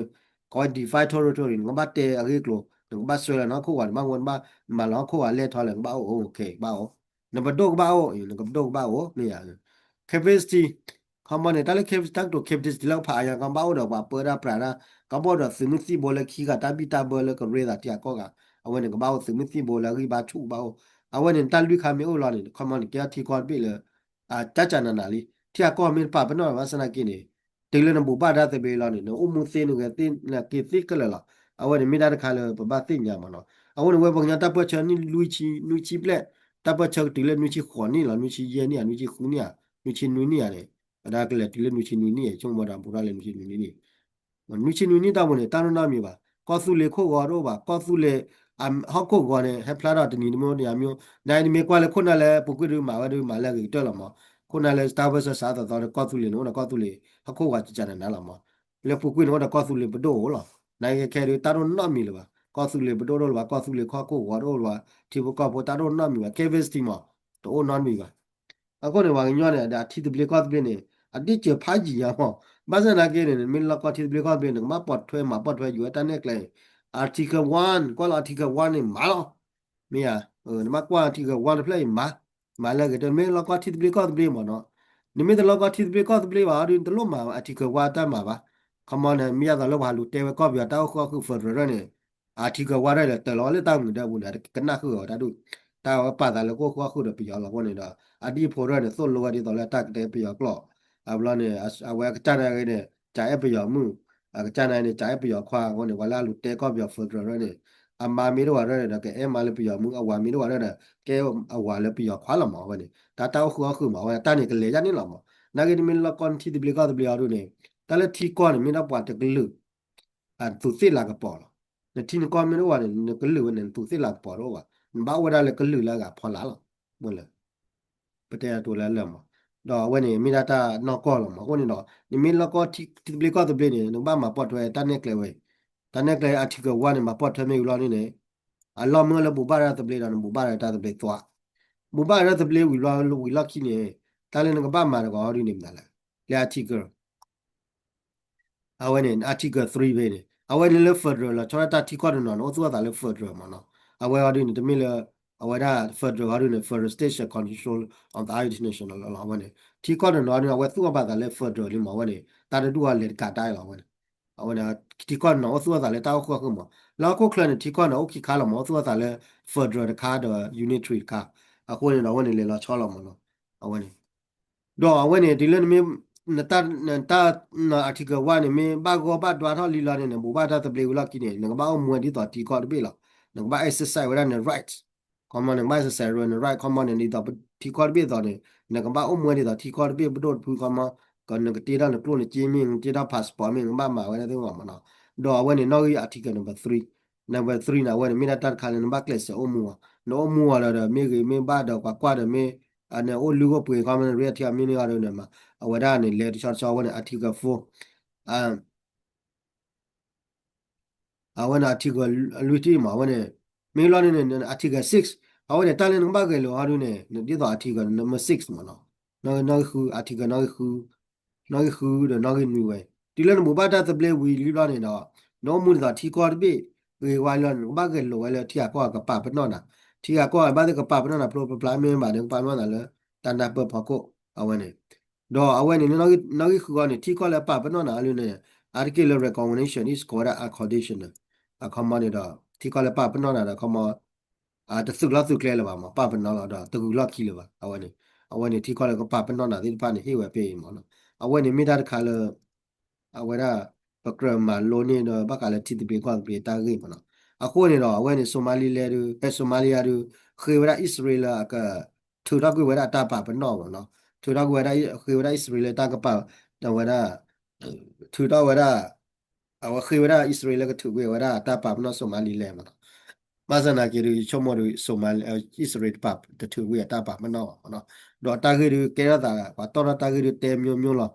ကီး define territory နကဘၣ်တဲအဂ့ၢ်အကျိၤ နကဘၣ်စွဲလီၤနဟီၣ်ခိၣ်ဂီၤ နဘၣ်ဝဲနဘၣ်မၤလီၤဟီၣ်ခိၣ်ဂီၤလဲၢ်ထီၣ်လဲၣ် နကဘၣ်အိၣ် okay ကဘၣ်အိၣ် နပဒိၣ်ကဘၣ်အိၣ် နကပဒိၣ်ကဘၣ်အိၣ် မ့ၢ်ယၤ capacity ခီမီန့ၣ် တၢ်လၢ cap တၢ်ကတိၤ capacity လၢကဖးအါညါ ကဘၣ်အိၣ်ဒီးပှၤပၢတၢ်ပြးတၢ် ကဘၣ်အိၣ်ဒီးသုးမုၢ်သံၣ်ဘိလၢခံဂၤတၢ်ဘံၣ်တၢ်ဘၢလၢကရ့သးထံဂၤကီၢ်ဂၤ အဝဲန့ၣ် ကဘၣ်အိၣ်သုးမုၢ်သံၣ်ဘိလၢအဂံၢ်ဘါဆူၣ်ကဘၣ်အိၣ် အဝဲန့ၣ် တၢ်လွံၢ်ခါမ့ၢ်အိၣ်လီၤန့ၣ် ခီမီန့ၣ် ကဲထီၣ်ထံကီၢ်တဘ့ၣ်လၢ အကၠၢ်ကၠၢ်နးနးလံ ထံဂၤကီၢ်ဂၤမ့ၢ်တပာ်ပနီၣ်ဘၣ်ဆၣ်သနာ်က့န့ၣ် တုၤလၢနဘူးဘၣ်တၢ်သဘျ့လီၤန့ၣ် နအိၣ်မူသ့နဂဲၤသ့နက့ၤသ့ခဲလၢာ်လီၤ. အဝဲန့ၣ်မ့ၢ်တၢ်တခါလၢပဘၣ်သ့ၣ်ညါမးနီၤ. အဃိန့ၣ် ဝဲပှၤကညီတၢ်ပၢၢ်ဆၢနံၣ်လွံၢ်ဆံ နွံဆံဘျဲၣ် တၢ်ပၢၢ်ဆၢကတုၤလၢနွံဆံဃိးနံၣ်လီၤ နွံဆံယဲၢ်နံၣ်ဧါ နွံဆံဃုနံၣ်ဧါ နွံဆံနွံနံၣ်ဧါန့ၣ် ဝဲဒၣ်ကလဲၤတုၤလၢနွံဆံနွံနံၣ်ဧါ ဆိကမိၣ်ဒီးဘူးထီၣ်လၢနွံဆံနွံနံၣ်န့ၣ် နွံဆံနွံနံၣ်တၢ်ပူၤန့ၣ် တၢ်နီၢ်နီၢ်မံၤဘၣ် ကီၢ်သူလ့ၤခိၣ်ဂီၤတအိၣ်ဘၣ် ကီၢ်သူလ့ၤ ဟီၣ်ခိၣ်ဂီၤန့ၣ် ဟဲဖျါထီၣ်တနံၤတမံၤတမံၤ နနမ့ၢ်ကွၢ်လၢခိၣ်နၢ်လၢပူၤကွံာ်ဒုးမၤဝဲဒုးမၤလၢအဂ့ၤကတၢၢ်လီၤမး ခိၣ်နၢ်လၢတၢ်ပၢၢ်ဆၢစးသီသီဒီးကီၢ်သူလ့ၤန့ၣ် အိၣ်ဒီးကီၢ်သူလ့ၤ ဟီၣ်ခိၣ်ဂီၤကကနနၤလီၤမး လၢပူၤကွံာ်န့ၣ် အိၣ်ဒီးကီၢ်သူလ့ၤပဒိၣ်အိၣ်လီၤ နကဲခဲဒုးတၢ်ဒိၣ်နီၢ်မံၤလၢၤဘၣ် ကီၢ်သူလ့ၤပဒိၣ်ဒိၣ်လၢၤဘၣ် ကီၢ်သူလ့ၤခီၣ်ခိၣ်ဂီၤဒိၣ်လၢၤဘၣ် ထံဖိကီၢ်ဖိတၢ်ဒိၣ်နီၢ်မံၤဘၣ် ကဲ vest မး တအိၣ်နီတမံၤဘၣ် အဃိန့ၣ် ပှၤကညီန့ၣ် ဒီးအထံသဘျ့ကီၢ်သဘျ့န့ၣ် အဒ့ၣ်စၢၤဖးယံာ်ညါမး ဘၣ်ဆၣ်သနာ်က့န့ၣ် နမ့ၢ်လီၢ်ကီၢ်ထံသဘျ့ကီၢ်သဘျ့ နကဘၣ်ပိာ်ထွဲမၤပိာ်ထွဲယူၤဝဲတၢ်နဲၣ်ကျဲ Article one ကွၢ်လီၤ Article one န့ၣ်မၤလီၤ မ့ၢ်ဧါ နဘၣ်ကွၢ် Article one တဖျၢၣ်အံၤမၤ မၤလၢအဂ့ၤတမ့ၢ်လီၢ်ကီၢ်ထံသဘျ့ကီၢ်သဘျ့မးနီၤ နမ့ၢ်တလီၢ်ကီၢ်ထံသဘျ့ကီၢ်သဘျ့ဘၣ်ဒီး နတလိၣ်မၤ Article one တၢ်မၤဘၣ် ခီမီန့ၣ် မ့ၢ်ယါသးလၢပှၤလူၤတဲဝဲကီၢ်ပယီၤတၢ်အိၣ်ဃုာ်အီၣ်ဃုာ် federal န့ၣ် Article one တၢ်လဲၤတၢၤလီၤဝဲလၢတၢ်မုာ်ဒၢပူၤန့ၣ် ကနၣ်ဃုာ်အီၤတၢ်ဒူၣ် တၢ်ဝဲပာ်သးလၢကအိၣ်ဃုာ်အီၣ်ဃုာ်ဒီးပယီၤလီၤအဃိန့ၣ်ဒီး အဒံၣ်ဖိတဖၣ်န့ၣ် သိၣ်လိဝဲဒ်သိးလၢတၢ်ကတဲပယီၤကျိာ် အဘျီန့ၣ် အဝဲအကစၢ်နာ်ဂ့ၤန့ၣ် ကအဲၣ်ပယီၤမုၣ် အကစၢ်နာ်ဂ့ၤန့ၣ် ကအဲၣ်ပယီၤခွါအဃိန့ၣ် ပှၤလၢအလူၤတဲကီၢ်ပယီၤ federal န့ၣ် အမါမ့ၢ်တအိၣ်ဝဲဒၣ်ဒီး ကအဲၣ်မါလၢပယီၤမုၣ် အဝၤမ့ၢ်တအိၣ်ဝဲဒၣ်ဒီး ကအဲၣ်အဝၤလၢပယီၤခွါလီၤမး အဝဲန့ၣ် တၢ်တၢ်အိၣ်ဃုာ်အီၣ်ဃုာ်မး အဝဲတၢ်န့ၣ်ကလဲၤယါန့ၣ်လီၤမး နာ်ဂ့ၤနမ့ၢ်လီၢ်ကီၢ်နထံသဘျ့ကီၢ်သဘျ့အီၤဒ်န့ၣ် တၢ်လၢထံကီၢ်န့ၣ် မ့ၢ်ဒၣ်ပှၤတကလုာ် အသူးသ့ၣ်လၤကပီၤလီၤ. နထံနကီၢ်မ့ၢ်တအိၣ်ဘၣ်န့ၣ် နကလုာ်ဝဲန့ၣ် နသူးသ့ၣ်လၤကပီၤတအိၣ်ဘၣ်. နဘၣ်အိၣ်ဝဲဒၣ်လၢကလုာ်လၢအဂၤဖီလာ်လီၤ. မ့ၢ်လၢ ပတဲအတိၤလၢလၢာ်မး. ဒီးအဝဲန့ၣ်မ့ၢ်ဒၣ်တၢ်နီၢ်ကီၢ်လီၤမး. အဃိန့ၣ်ဒီး နမ့ၢ်လီၢ်ကီၢ်ထံသဘျ့ကီၢ်သဘျ့န့ၣ် နကဘၣ်မၤပိာ်ထွဲတၢ်နဲၣ်ကျဲဝဲအံၤ. တၢ်နဲၣ်ကျဲ Article one န့ၣ် မၤပိာ်ထွဲမ့ၢ်ဝံၤလီၤန့ၣ်န့ၣ် အလီၢ်မ့ၢ်လၢဘူးဘၣ်တၢ်သဘျ့ဒီး နဘူးဘၣ်တၢ်သဘျ့သွါ ဘိးဘၣ်တၢ်သဘျ့ဝံၤလီၢ်ဝံၤလီၢ်ခံန့ၣ် တၢ်လၢနကဘၣ်မၤတဂီၤဒုန့ၣ်မနုၤလဲၣ်, လၢ article အဝဲန့ၣ် article three ဖဲန့ၣ် အဝဲန့ၣ်လၢ federal လီၤဆီဒၣ်တၢ်ထံကီၢ်တနီၤန့ၣ် အိၣ်သူၣ်အသးလၢ federal မ့ၢ်နီၤ. အဝဲအီၤဒုန့ၣ် တမ့ၢ်လၢ အဝဲဒၣ် federal အီၤဒုန့ၣ် federal state shall control of the United Nations လီၤ. အဝဲန့ၣ် ထံကီၢ်တနီၤဒုန့ၣ် အဝဲသူၣ်အီၤဘၣ်သးလၢ federal လံမ့ၢ် အဝဲန့ၣ် တၢ်တဒူၣ်အီၤလဲၤတကးတၢ်လီၤ အဝဲန့ၣ် အဝဲန့ၣ် ထံကီၢ်တနီၤအိၣ်သူၣ်အီၤသးလၢတၢ်အိၣ်ဃုာ်ဃုာ်မ့ၢ် လၢဟီၣ်ခိၣ်ချၢန့ၣ် ထံကီၢ်န့ၣ် အိၣ်ခံခါလီၤမ့ၢ် အိၣ်သူၣ်အီၤသးလၢ federal တခါဒီး unitary တခါ. အဃိန့ၣ်ဒီး အဝဲန့ၣ်လဲၤလီၤဆီလီၤမ့ၢ်နီၤ. အဝဲန့ၣ် ဒီးအဝဲန့ၣ် တုၤလၢနမ့ၢ် နတၢ် နတၢ် န article one န့ၣ် မ့ၢ်ဘၣ်ဂီၢ်ဘၣ်ဒွါထီၣ်လံလီၤန့ၣ် နဘိးဘၣ်တၢ်သဘျ့ဝံၤလီၢ်ခံန့ၣ် နကဘၣ်အိၣ်မူဝဲဒ်သိးထံကီၢ်တဘ့ၣ်လီၤ. နကဘၣ် exercise ဝဲဒၣ်န right ခီမီ နကဘၣ် exercise န right ခီမီန့ၣ် ဒ်သိးထံကီၢ်တဘ့ၣ်သိးန့ၣ် နကဘၣ်အိၣ်မူဝဲဒ်သိးထံကီၢ်တဘ့ၣ်ပဒိၣ်တဖုခီမီ နကတ့ထီၣ်နကျိၣ်နစ့မ့ၢ် နတ့ထီၣ် passport မ့ၢ် နကဘၣ်မၤဝဲဒၣ်သ့ၣ်မ့ၢ်နီၤ. ဒီးအဝဲန့ၣ် နီၣ်ဂံၢ် article number three, number three န့ၣ် အဝဲန့ၣ် မ့ၢ်ဒၣ်တၢ်တခါလၢနဘၣ်ကျဲးစၢးအိၣ်မူအီၤ နအိၣ်မူအီၤဒီး မ့ၢ်ဂ့ၤမ့ၢ်ဘၣ်ဒီး ကွၢ်ကွၢ်ဒီးမ့ၢ် နအိၣ်လုၢ်အိၣ်ပှ့ၤခီမီ နရ့ထံအမ့ၢ်န့ၢ်အီၤဒီးန့ၣ် အဝဲဒၣ်န့ၣ် လဲၤတဆီတဆီ အဝဲန့ၣ် article four အဝဲန့ၣ် article လွံၢ်ထံၣ်မး အဝဲန့ၣ် မ့ၢ်လီၤန့ၣ် article six အဝဲန့ၣ် တၢ်လၢနကဘၣ်ဂဲၤလိာ်အီၤဒုန့ၣ် ဒ်သိး article number six မးနီၤ နီၣ်ဂံၢ်ဃု article နီၣ်ဂံၢ်ဃု နီၣ်ဂံၢ်ဃုဒီးနီၣ်ဂံၢ်နွံဝဲ တုၤလၢနဘိးဘၣ်တၢ်သဘျ့ဝံၤလံဘျီန့ၣ်ဒီး နအိၣ်မူဒ်သိးထံကီၢ်တဘ့ၣ်ဂ့ၤဝါလီၤ နကဘၣ်ဂဲၤလိာ်ဝဲလၢထံဂၤကီၢ်ဂၤကပာ်ပနီၣ်နၤ ထံဂၤကီၢ်ဂၤဘၣ်သ့ၣ်ကပာ်ပနီၣ်နၤဖျိဖျါမ့ၢ်ဘၣ်န့ၣ် ကပာ်ပနီၣ်နၤလၢ တၢ်နၢ်ပၢၢ်ဖီခိၣ် အဝဲန့ၣ် ဒီးအဝဲန့ၣ် နီၣ်ဂံၢ်ဃုအီၤန့ၣ် ထံကီၢ်လၢအပာ်ပနီၣ်နၤအီၤဒုန့ၣ် အါတက့ၢ်လၢ recognition is called unconditional အခီမီန့ၣ်ဒီး ထံကီၢ်လၢပာ်ပနီၣ်နၤဒီးအခီမီ တသုးလီၢ်သုးကျဲလၢၤဘၣ်မး ပာ်ပနီၣ်လီၤဒီးတဂုာ်လီၢ်ခံလၢၤဘၣ် အဝဲန့ၣ် အဝဲန့ၣ်ထံကီၢ်လၢကပာ်ပနီၣ်နၤသ့ၣ်တဖၣ်န့ၣ် ဟ့ၣ်ဝဲဖဲအံၤမးနီၤ အဝဲန့ၣ်မ့ၢ်တၢ်တခါလၢ အဝဲဒၣ် ပကြၢးမၤလိန့ၢ်ဒီးဘၣ်ဃးလၢထံသဘျ့ကီၢ်သဘျ့တၢ်ဂ့ၢ်မးနီၤ အဃိန့ၣ်ဒီး အဝဲန့ၣ် Somaliland ဒု အဲ Somalia ဒု ဃ့ဝဲဒၣ်အံၣ်စရ့လးလၢအက ထုးထီၣ်ကွံာ်ဝဲဒၣ်အတၢ်ပာ်ပနီၣ်မးနီၤ ထုးထီၣ်ကွံာ်ဝဲဒၣ် ဃ့ဝဲဒၣ်အံၣ်စရ့လးလၢတၢ်ကပာ် ဒီးဝဲဒၣ် ထုးထီၣ်ဝဲဒၣ် အဝဲဃ့ဝဲဒၣ်အံၣ်စရ့လးလၢကထုးကွံာ်ဝဲဒၣ်အတၢ်ပာ်ပနီၣ် Somaliland မးနီၤ ဘၣ်ဆၣ်နာ်က့ဒု ယဆိကမိၣ်ဒု အံၣ်စရ့လးတပာ် တထုးကွံာ်အတၢ်ပာ်ပနီၣ်ဘၣ်မးနီၤ ဒီးတၢ်ဂ့ၢ်ဒု ကဲထီၣ်သး ပှၤတီၣ်ထီၣ်တၢ်ဂ့ၢ်ဒု တဲမျိုးမျိုးလီၤ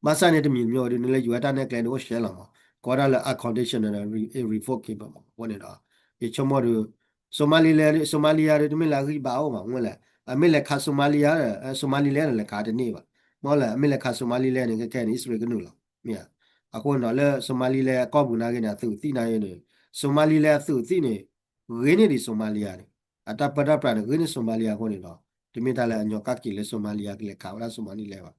ဘၣ်ဆၣ်န့ၣ်တမံၤတမံၤဝဲဒုန့ၣ်လၢ ယူၤဝဲတၢ်နဲၣ်ကျဲန့ၣ် အိၣ်ရှဲလီၤမး ကိးဒၣ်လၢ unconditional irrevocable မး အဃိန့ၣ်ဒီး ယဆိကမိၣ်ဒု Somalia ဒု Somalia ဒုတမ့ၢ်လၢအဂံၢ်ဘါအိၣ်ဘၣ် မ့ၢ်လဲၣ် အမ့ၢ်လဲၤခး Somalia ဒီး Somaliland န့ၣ်လဲၤခးတန့ၢ်ဘၣ် မ့ၢ်လဲၣ် အမ့ၢ်လဲၤခး Somaliland န့ၣ် ခဲခဲန့ၣ် အံၣ်စရ့လးကနုာ်လီၤ မ့ၢ်ဧါ အဃိန့ၣ်ဒီးလၢ Somaliland အကီၢ်ပူၤနာ်က့န့ၣ် အသုးအသံၣ်နာ်က့န့ၣ် Somaliland အသုးအသံၣ်န့ၣ် ဂ့ၤန့ၢ်ဒံး Somalia န့ၣ် အတၢ်ပၢတၢ်ပြးန့ၣ် ဂ့ၤန့ၢ် Somalia အဃိန့ၣ်ဒီး တမ့ၢ်တၢ်လၢအညီကၣ်က့ၤလၢ Somalia ကလဲၤခးဝဲဒၣ် Somaliland ဘၣ်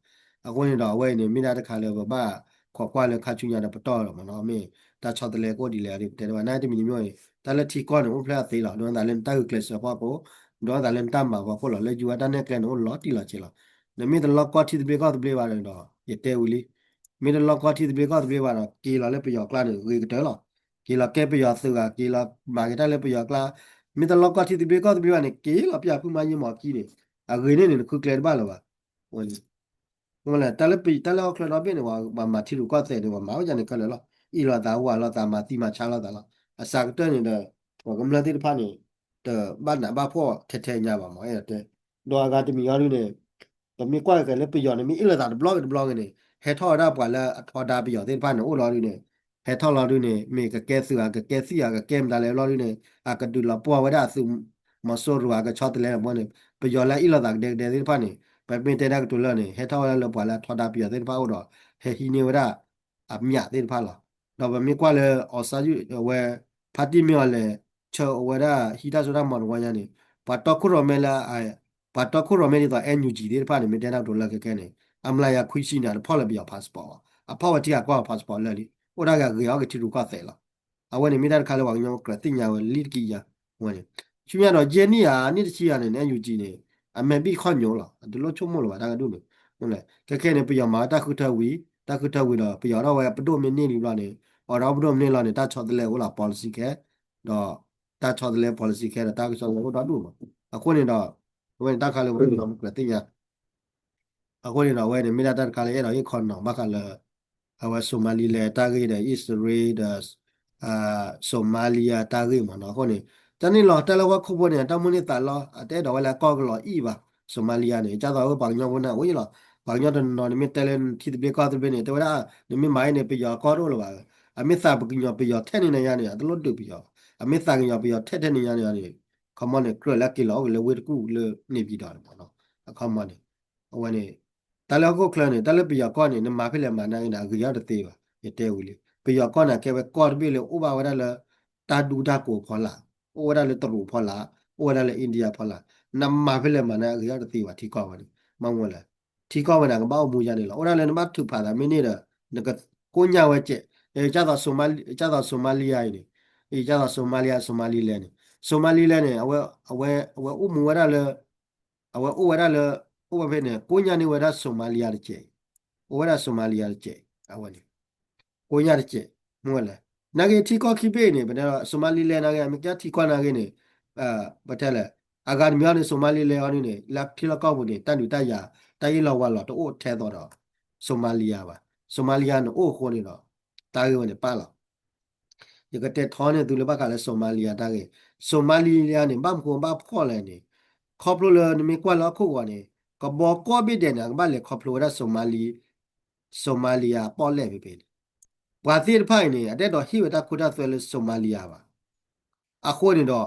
အဃိန့ၣ်ဒီး အဝဲအံၤန့ၣ် မ့ၢ်ဒၣ်တခါလၢပဘၣ်ခိးကွၢ်လၢခါဆူညါဒီးပတီၢ်လီၤမးနီၤ မ့ၢ်တၢ်ဆီတလဲကအိၣ်ဒ်လဲၣ်ဒ်ပတဲတဘၣ် နာ်တမံၤတမံၤအံၤ တၢ်လၢထံကီၢ်န့ၣ် အိၣ်ဖျဲၣ်အသ့လီၤ ဒ်သိးလၢနတၢ်ဂုာ်ကျဲးစၢးဖီခိၣ် ဒ်သိးလၢနတၢ်မၤဖီခိၣ်လီၤ လၢယူၤဝဲတၢ်နဲၣ်ကျဲန့ၣ် အိၣ်လီၤတံၢ်လီၤဆဲးလီၤ နမ့ၢ်တလီၢ်ကီၢ်ထံသဘျ့ကီၢ်သဘျ့ဘၣ်ဒီး ယတဲဝံၤလံ မ့ၢ်တလီၢ်ကီၢ်ထံသဘျ့ကီၢ်သဘျ့ဘၣ်ဒီး က့ၤလီၤလၢပယီၤကျါန့ၣ် ဂ့ၤကတၢၢ်လီၤ က့ၤလီၤကဲပယီၤသုးဂၤ က့ၤလီၤမၤက့ၤတၢ်လၢပယီၤကျါ မ့ၢ်တလီၢ်ကီၢ်ထံသဘျ့ကီၢ်သဘျ့ဘၣ်န့ၣ် က့ၤလီၤပျၢ်ဖုမါယ့မီၤကံန့ၣ် အဂ့ၤန့ၢ်န့ၣ် နဃုကျဲတဘၣ်လၢၤဘၣ် ဝဲန့ၣ် တၢ်လၢပ တၢ်လၢဟီၣ်ချၢဒီဘ့ၣ်န့ၣ် ပှၤမၤထံရူၢ်ကီၢ်သဲးန့ၣ် ပှၤမၤဝဲဒ်န့ၣ်ခဲလၢာ်လီၤ အ့ၣ်လိာ်သးဝၤလိာ်သးမၤသံမၤဆါလိာ်သးလီၤ အစှၤကတၢၢ်န့ၣ်ဒီး ပှၤကမျၢၢ်သ့ၣ်တဖၣ်န့ၣ် တဘၣ်နးဘၣ်ဖှီၣ်ထဲထဲညါဘၣ်မး အဲၣ်ဒိးတဲ ဒီးအဂၤတမံၤအီၤဒုန့ၣ် ပမ့ၢ်ကွၢ်က့ၤလၢပယီၤန့ၣ် မ့ၢ်အ့ၣ်လိာ်သးတဘျီဂ့ၤတဘျီဂ့ၤန့ၣ် ဟဲထီၣ်ဝဲဒၣ်ပှၤလၢအထီဒါပယီၤသ့ၣ်တဖၣ်န့ၣ် အိၣ်လီၤဒုန့ၣ် ဟဲထီၣ်လီၤဒုန့ၣ် မ့ၢ်ကကဲသုးဧါ ကကဲသံၣ်ဧါ ကကဲမတၤလဲၣ်လီၤဒုန့ၣ် အကဒုးလီၤပှီၢ်ဝဲဒၣ်အသုးမီၤစိရိၤဧါ ကဆီတလဲမးန့ၣ် ပယီၤလၢအအ့ၣ်လိာ်သးကဒဲကဒဲသ့ၣ်တဖၣ်န့ၣ် ပမ့ၢ်တဲဒၣ်ကတိၤလၢန့ၣ် ဟဲထီၣ်ဝဲဒၣ်လၢပှၤလၢအထီဒါပယီၤသ့ၣ်တဖၣ်အိၣ်ဒီး ဟဲဟံးန့ၢ်ဝဲဒၣ် အမျးသ့ၣ်တဖၣ်လီၤ. ဒီးပမ့ၢ်ကွၢ်လၢ အီၣ်စၣ်ယုၣ် အဝဲ ဖါတံၢ်မ့ၢ်အီၤလဲၤ ဆၢအဝဲဒၣ်ဟံးတၢ်စိတၢ်ကမီၤတဝီညါန့ၣ် ပှၤတီခိၣ်ရိၣ်မဲလၢ ပှၤတီခိၣ်ရိၣ်မဲဒ်သိး NUG သ့ၣ်တဖၣ်န့ၣ် မ့ၢ်တဲဒၣ်ကတိၤလၢခဲခဲန့ၣ် အမျးယၤခွံဆံန့ၣ် အတဖီၣ်လၢပယီၤ passport ဘၣ်. အဖီၣ်ဝဲထံဂၤကီၢ်ဂၤ passport လၢာ်လံ. အိၣ်ဒၣ်ဂၤဂ့ၤအီၣ်က့ၤထံရူၢ်ကီၢ်သဲးလီၤ. အဝဲန့ၣ်မ့ၢ်တၢ်တခါလၢပှၤကညီကြၢးသ့ၣ်ညါဝဲလံတက့ၢ်ယၤ. အဝဲန့ၣ် ဆူညါဒီးယဲၢ်နံၣ်ဧါ နံၣ်တဆံဂၤန့ၣ် NUG န့ၣ် အမဲာ်ဘံၣ်ခီၣ်ညိလီၤ. အတလိၣ်ဆိကမိၣ်လၢၤဘၣ်တၢ်ကဒုန့ၣ်. ခဲခဲန့ၣ် ပယီၤမၤဝဲတၢ်ဃုထၢဝံၤ တၢ်ဃုထၢဝံၤဒီး ပယီၤထီၣ်ဝဲပဒိၣ်မ့ၢ်န့ၢ်လံဘျီန့ၣ် အီၤဒီးပဒိၣ်မ့ၢ်န့ၢ်လီၤန့ၣ် တၢ်ဆီတလဲအိၣ်လီၤ policy ခဲ ဒီး တၢ်ဆီတလဲ policy ခဲဒီး တၢ်ကဆီတလဲအိၣ်ဒီဒူၣ်မး. အဃိန့ၣ်ဒီး အဝဲန့ၣ်တၢ်ခါလၢပှၤကညီမ့ၢ်ကြၢးသ့ၣ်ညါ အဃိန့ၣ်ဒီး အဝဲန့ၣ်မ့ၢ်ဒၣ်တၢ်တခါလၢအဲၣ်ဒိးဟ့ၣ်ခီနီၤ ဘၣ်ဃးလၢ အဝဲ Somaliland တၢ်ဂ့ၢ်ဒီး အံၣ်စရ့လးဒီး Somalia တၢ်ဂ့ၢ်မးနီၤ. အဃိန့ၣ် တၢ်န့ၣ်လီၤ တၢ်လၢဝဲခိၣ်ဖိန့ၣ် တၢ်မိၣ်န့ၢ်သးလီၤ အတအဲၣ်ဒိးဝဲလၢအကီၢ်ကလီၤအံၣ်ဘၣ် Somalia န့ၣ် ကၢ်သိးဝဲပှၤကညီဖိန့ၣ် အိၣ်ယံၤလီၤ. ပှၤကညီတနီၤန့ၣ် မ့ၢ်တဲလၢထံသဘျ့ကီၢ်သဘျ့န့ၣ် တဲဝဲဒၣ် နမ့ၢ်မၤအံၤန့ၣ် ပယီၤအကီၢ်တအိၣ်လၢၤဘၣ်. အမ့ၢ်သးပကညီပယီၤထဲန့ၣ်နၤယါန့ၣ် အတလိၣ်ဒုးပယီၤ. အမ့ၢ်သးကညီၤပယီၤထဲထဲန့ၣ်ယါန့ၣ်န့ၣ် ခီမီန့ၣ် ကြၢးလၢအက့ၤလီၤအိၣ်က့ၤလၢဝ့ၢ်တကူၣ်လၢန့ၣ်ပၠံၤဒီးန့ၣ်မ့ၢ်နီၤ. အခီမီန့ၣ် အဝဲန့ၣ် တၢ်လၢဟီၣ်ခိၣ်ချၢန့ၣ် တၢ်လၢပယီၤကီၢ်န့ၣ် နမၤဖဲလဲၣ်မၤနာ်က့န့ၣ် အဂ့ၤထီၣ်တသ့ဘၣ်. ယတဲဝံၤလံ ပယီၤကီၢ်န့ၣ် ကဲဝဲကီၢ်တဘ့ၣ်လၢအိၣ်ဘၣ်ဝဲဒၣ်လၢ တၢ်ဒူတၢ်ကိးဖီလာ်, အိၣ်ဝဲဒၣ်လၢတရူးဖီလာ်, အိၣ်ဝဲဒၣ်လၢ India ဖီလာ်, နမၤဖဲလဲၣ်မၤနာ်က့ အဂ့ၤထီၣ်တသ့ဘၣ် ထံကီၢ်ဝဲန့ၣ်. မ့ၢ်မနုၤလဲၣ်, ထံကီၢ်ဝဲန့ၣ် ကဘၣ်အိၣ်မူယါန့ၣ်လီၤ. အိၣ်ဒၣ်လၢနဘၣ်ထုးဖးသးမ့ၢ်န့ၣ်ဒီး နကကိညၢ်ဝဲကဲး, ကၢ်သိး ကၢ်သိး Somalia အံၤန့ၣ်, အံၤ ကၢ်သိး Somalia Somaliland န့ၣ်, Somaliland န့ၣ် အဝဲ အဝဲ အဝဲအိၣ်မူဝဲဒၣ်လၢ အဝဲအိၣ်ဝဲဒၣ်လၢ အိၣ်ဝဲဖဲန့ၣ် ကိညၢ်န့ၢ်ဝဲဒၣ် Somalia တကဲးအံၤ, အိၣ်ဝဲဒၣ် Somalia တကဲး အဝဲန့ၣ် ကိညၢ်တကဲး. မ့ၢ်ဝဲလဲၣ်, နာ်က့ထံကီၢ်ခံဘ့ၣ်န့ၣ် ပတဲဒီး Somaliland နာ်က့ အမ့ၢ်ကထံကီၢ်နာ်က့န့ၣ် ပတဲလဲၣ်, အဂၤတမံၤအီၤန့ၣ် Somaliland အီၤဒ်န့ၣ် လၢထံလီၢ်ကီၢ်ပူၤန့ၣ် တၢ်ဒုးတၢ်ယၤ တၢ်အ့ၣ်လိာ်ဝါလိာ်တအိၣ်ထဲသိးဒီး Somalia ဘၣ်. Somalia န့ၣ်အိၣ်အဃိန့ၣ်ဒီး တၢ်ဂ့ၢ်ဝဲန့ၣ်ပာ်လီၤ. ယကတဲထီန့ၢ်သုလၢဘၣ်ဃးလၢ Somalia တၢ်ဂ့ၢ်, Somalia န့ၣ် ဘၣ်မနုၤဘၣ်ဖှီၣ်လဲၣ်န့ၣ်, ခီဖျိလၢနမ့ၢ်ကွၢ်လၢဟီၣ်ခိၣ်ဂီၤန့ၣ် ကဘီကီၢ်ဘ့ၣ်ဒဲးန့ၣ် အကဘၣ်လဲၤခီဖျိဝဲဒၣ် Somali Somalia ပီၣ်လဲၣ်ဖဲဖဲန့ၣ်, ပှၤသ့ၣ်တဖၣ်အံၤန့ၣ် အတအဲၣ်ဒိးဟ့ၣ်ဝဲတၢ်ခိတၢ်သွဲလၢ Somalia ဘၣ်. အဃိန့ၣ်ဒီး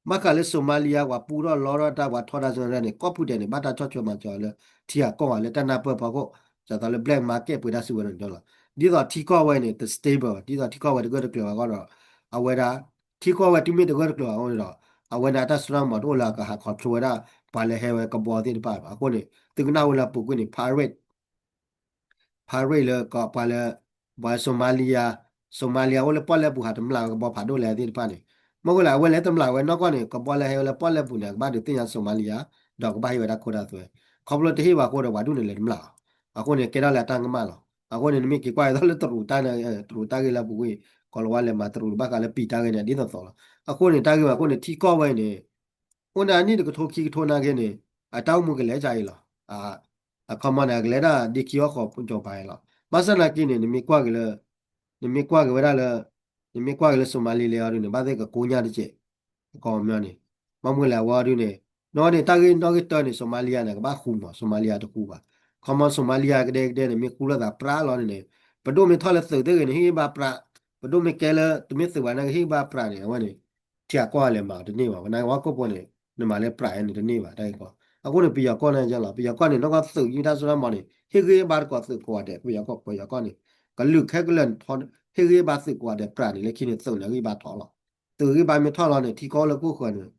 ဘၣ်ဃးလၢ Somalia ပှၤပူထီၣ်လီထီၣ်တၢ် ပှၤထီဒါစၢၤရဲၣ်န့ၣ် ကီၢ်ပူၤဒဲးန့ၣ် ဘၣ်တၢ်ဆီၣ်ထွဲမၤစၢၤလၢ ထံဂၤကီၢ်ဂၤလၢတၢ်နၢ်ပၢၢ်ဖီခိၣ် ဒ်သိးလၢ black market ပှ့ၤတၢ်စုကဝဲၤန့ၣ်လီၤ. ဒ်သိးထံကီၢ်ဝဲန့ၣ် တ stable ဘၣ်, ဒ်သိးထံကီၢ်ဝဲတဂၢၢ်တကျၢၤဘၣ်အဂီၢ်ဒီး အဝဲဒၣ် ထံကီၢ်ဝဲတုၤမ့ၢ်တဂၢၢ်တကျၢၤဘၣ်အဃိန့ၣ်ဒီး အဝဲန့ၣ်အတၢ်စိတၢ်ကမီၤတအိၣ်လၢအကဟး control ဝဲဒၣ် ပှၤလၢဟဲဝဲကဘီသ့ၣ်တဖၣ်ဘၣ်. အဃိန့ၣ် သုကနၣ်ဝဲလၢအပူၤကွံာ်န့ၣ် pirate pirate လၢကပှၤလၢ ပှၤ Somalia Somalia အိၣ်လၢပီၣ်လဲၣ်ပူၤ ဟးတမျၢ်ဝဲကဘီဖးဒိၣ်လဲၣ်သ့ၣ်တဖၣ်န့ၣ်, မ့ၢ်ဝဲလၢအဝဲလဲၤတမျၢ်ဝဲနီၢ်ကီၢ်န့ၣ် ကဘီလၢဟဲဝဲလၢပီၣ်လဲၣ်ပူၤန့ၣ် အကဘၣ်ဒုးသ့ၣ်ညါ Somalia ဒီးကဘၣ်ဟ့ၣ်ဝဲဒၣ်ခိတၢ်သွဲ, ခီဖျိတဟ့ၣ်ဘၣ်အဃိဒီး ပှၤဒူၣ်န့ၣ်လဲၤတမျၢ်အီၤ. အဃိန့ၣ် ကဲထီၣ်လၢအတၢ်ကမၣ်လီၤ. အဃိန့ၣ် နမ့ၢ်က့ၤကွၢ်အသးလၢတရူးတၢ်န့ၣ် တရူးတၢ်ဂ့ၢ်လၢအပူၤကွံာ် ကီၤလၤဝါလဲၤမၤတရူးဘၣ်ဃးလၢပံၤတၢ်ဂ့ၢ်န့ၣ် ဒ်သိးသိးလီၤ. အဃိန့ၣ် တၢ်ဂ့ၢ်ဝဲအဃိန့ၣ် ထံကီၢ်ဝဲအံၤန့ၣ် အိၣ်ဒၣ်နံၣ်တကထိခံကထိနာ်က့န့ၣ် အတၢ်အိၣ်မူကလဲၤကါအံၤလီၤ. အခီမီန့ၣ် အကလဲၤဒၣ်ဒ့ခံအီၣ်ဃီးကၠီၤပၤအံၤလီၤ. ဘၣ်ဆၣ်နာ်က့န့ၣ် နမ့ၢ်ကွၢ်က့ၤလၢ နမ့ၢ်ကွၢ်က့ၤဝဲဒၣ်လၢ နမ့ၢ်ကွၢ်က့ၤလၢ Somalia အီၤဒုန့ၣ် ဘၣ်သ့ၣ်ကကိညၢ်တကဲး အခီပညီန့ၣ်, ဘၣ်မနုၤလဲၣ် အဝဲအီၤဒုန့ၣ် နီၢ်န့ၣ် တၢ်ဂ့ၢ်နီၣ်ဂံၢ်တၢန့ၣ် Somalia န့ၣ် ကဘၣ်ဃူမး Somalia တဃူဘၣ်. ခီမီ Somalia ကဒဲကဒဲန့ၣ် မ့ၢ်ဃူလိာ်သးပြးလီၤန့ၣ်န့ၣ် ပဒိၣ်မ့ၢ်ထီၣ်လၢသုးသ့ၣ်ဂ့ၤန့ၣ် ဟ့ၣ်ဂံၢ်ဘါပြး, ပဒိၣ်မ့ၢ်ကဲလၢ တမ့ၢ်သုးဘၣ်န့ၣ် ဟ့ၣ်ဂံၢ်ဘါပြးန့ၣ် အဝဲန့ၣ် ထံဂၤကီၢ်ဂၤလဲၤမၤအီၤတန့ၢ်ဘၣ်. ပနာ်က့ဟီၣ်ခိၣ်ဖိန့ၣ် နမၤလၢပြးန့ၣ်တန့ၢ်ဘၣ် တၢ်ဂ့ၢ်ကီ. အဃိန့ၣ် ပယီၤကီၢ်န့ၣ်ယဲလီၤ. ပယီၤကီၢ်န့ၣ် နီၢ်ကီၢ်သုးယံၤတၢ်စိတၢ်ကမီၤန့ၣ် ဟ့ၣ်ဂံၢ်ဟ့ၣ်ဘါတကိးသုးကိးဂၤဒဲး ပယီၤကီၢ် ပယီၤကီၢ်န့ၣ် ကလုာ်ခဲကလုာ်ထီ ဟ့ၣ်ဂံၢ်ဟ့ၣ်ဘါသုးကိးဂၤဒဲးပြးန့ၣ် လၢခံန့ၣ် သုးန့ၣ်ဂံၢ်ဘါထီၣ်လီၤ. သုးဂံၢ်ဘါမ့ၢ်ထီၣ်လီၤန့ၣ် ထံကီၢ်လၢခိၣ်ဃၢၤန့ၣ်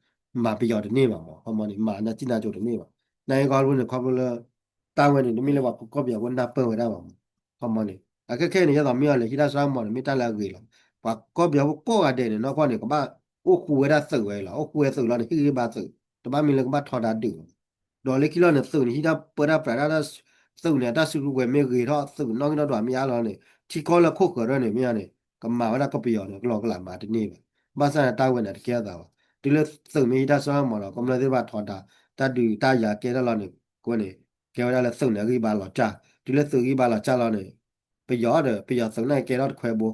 မၤပယီၤတန့ၢ်ဘၣ်မး ခီမီန့ၣ် မၤနၢ်စံၣ်နၢ်ကၠိတန့ၢ်ဘၣ်. နာ်က့ဟီၣ်ခိၣ်န့ၣ် ခီဖျိလၢ တၢ်ဝဲန့ၣ် တမ့ၢ်လၢပှၤကီၢ်ပယီၤဖိနၢ်ပၢၢ်ဝဲဒၣ်ဘၣ်မး ခီမီန့ၣ် အခဲခဲအံၤန့ၣ် ယဲသိးမ့ၢ်အီၤလဲၤဟံးတၢ်စိတၢ်ကမီၤန့ၣ် မ့ၢ်တၢ်လၢအဂ့ၤလီၤ. ပှၤကီၢ်ပယီၤဖိကိးဂၤဒဲးန့ၣ် နီၢ်ကီၢ်န့ၣ် ကဘၣ်အိၣ်ဃူဝဲဒၣ်သုးဝဲလီၤ. အိၣ်ဃူဝဲသုးလီၤန့ၣ် ဟ့ၣ်ဂံၢ်ဟ့ၣ်ဘါသုး တဘၣ်မ့ၢ်လၢကဘၣ်ထီဒါဒုးလီၤ. ဒီးလၢခံလီၤန့ၣ် သုးန့ၣ် ဟံးတၢ်ပၢတၢ်ပြးတၢ် သုးန့ၣ် အတၢ်စုကဝဲၤမ့ၢ်ဂ့ၤထီၣ် သုးနီၣ်ဂံၢ်နီၣ်ဒွးမ့ၢ်အါလီၤန့ၣ် ထံကီၢ်လၢခိၣ်ဃၢၤထီၣ်န့ၣ်မ့ၢ်န့ၣ် ကမၤဝဲဒၣ်ကီၢ်ပယီၤန့ၣ် ကလီကလးမၤတန့ၢ်ဘၣ်. ဘၣ်ဆၣ်န့ၣ် တၢ်ဝဲန့ၣ်တကဲထီၣ်သးဘၣ်. တုၤလၢသုးမ့ၢ်ဟံးတၢ်စိတၢ်ကမီၤဒီး ကမျၢၢ်သ့ၣ်တဖၣ်ထီဒါ တၢ်ဒုးတၢ်ယၤကဲထီၣ်လီၤန့ၣ် ကွဲန့ၣ် ကဲဝဲဒၣ်လၢသုးန့ၣ်အဂံၢ်ဘါလီၤစၢ်. တုၤလၢသုးဂံၢ်ဘါလီၤစၢ်လီၤန့ၣ် ပယီၤဒီး ပယီၤသုးန့ၣ်ကဲထီၣ်တခွဲဘိ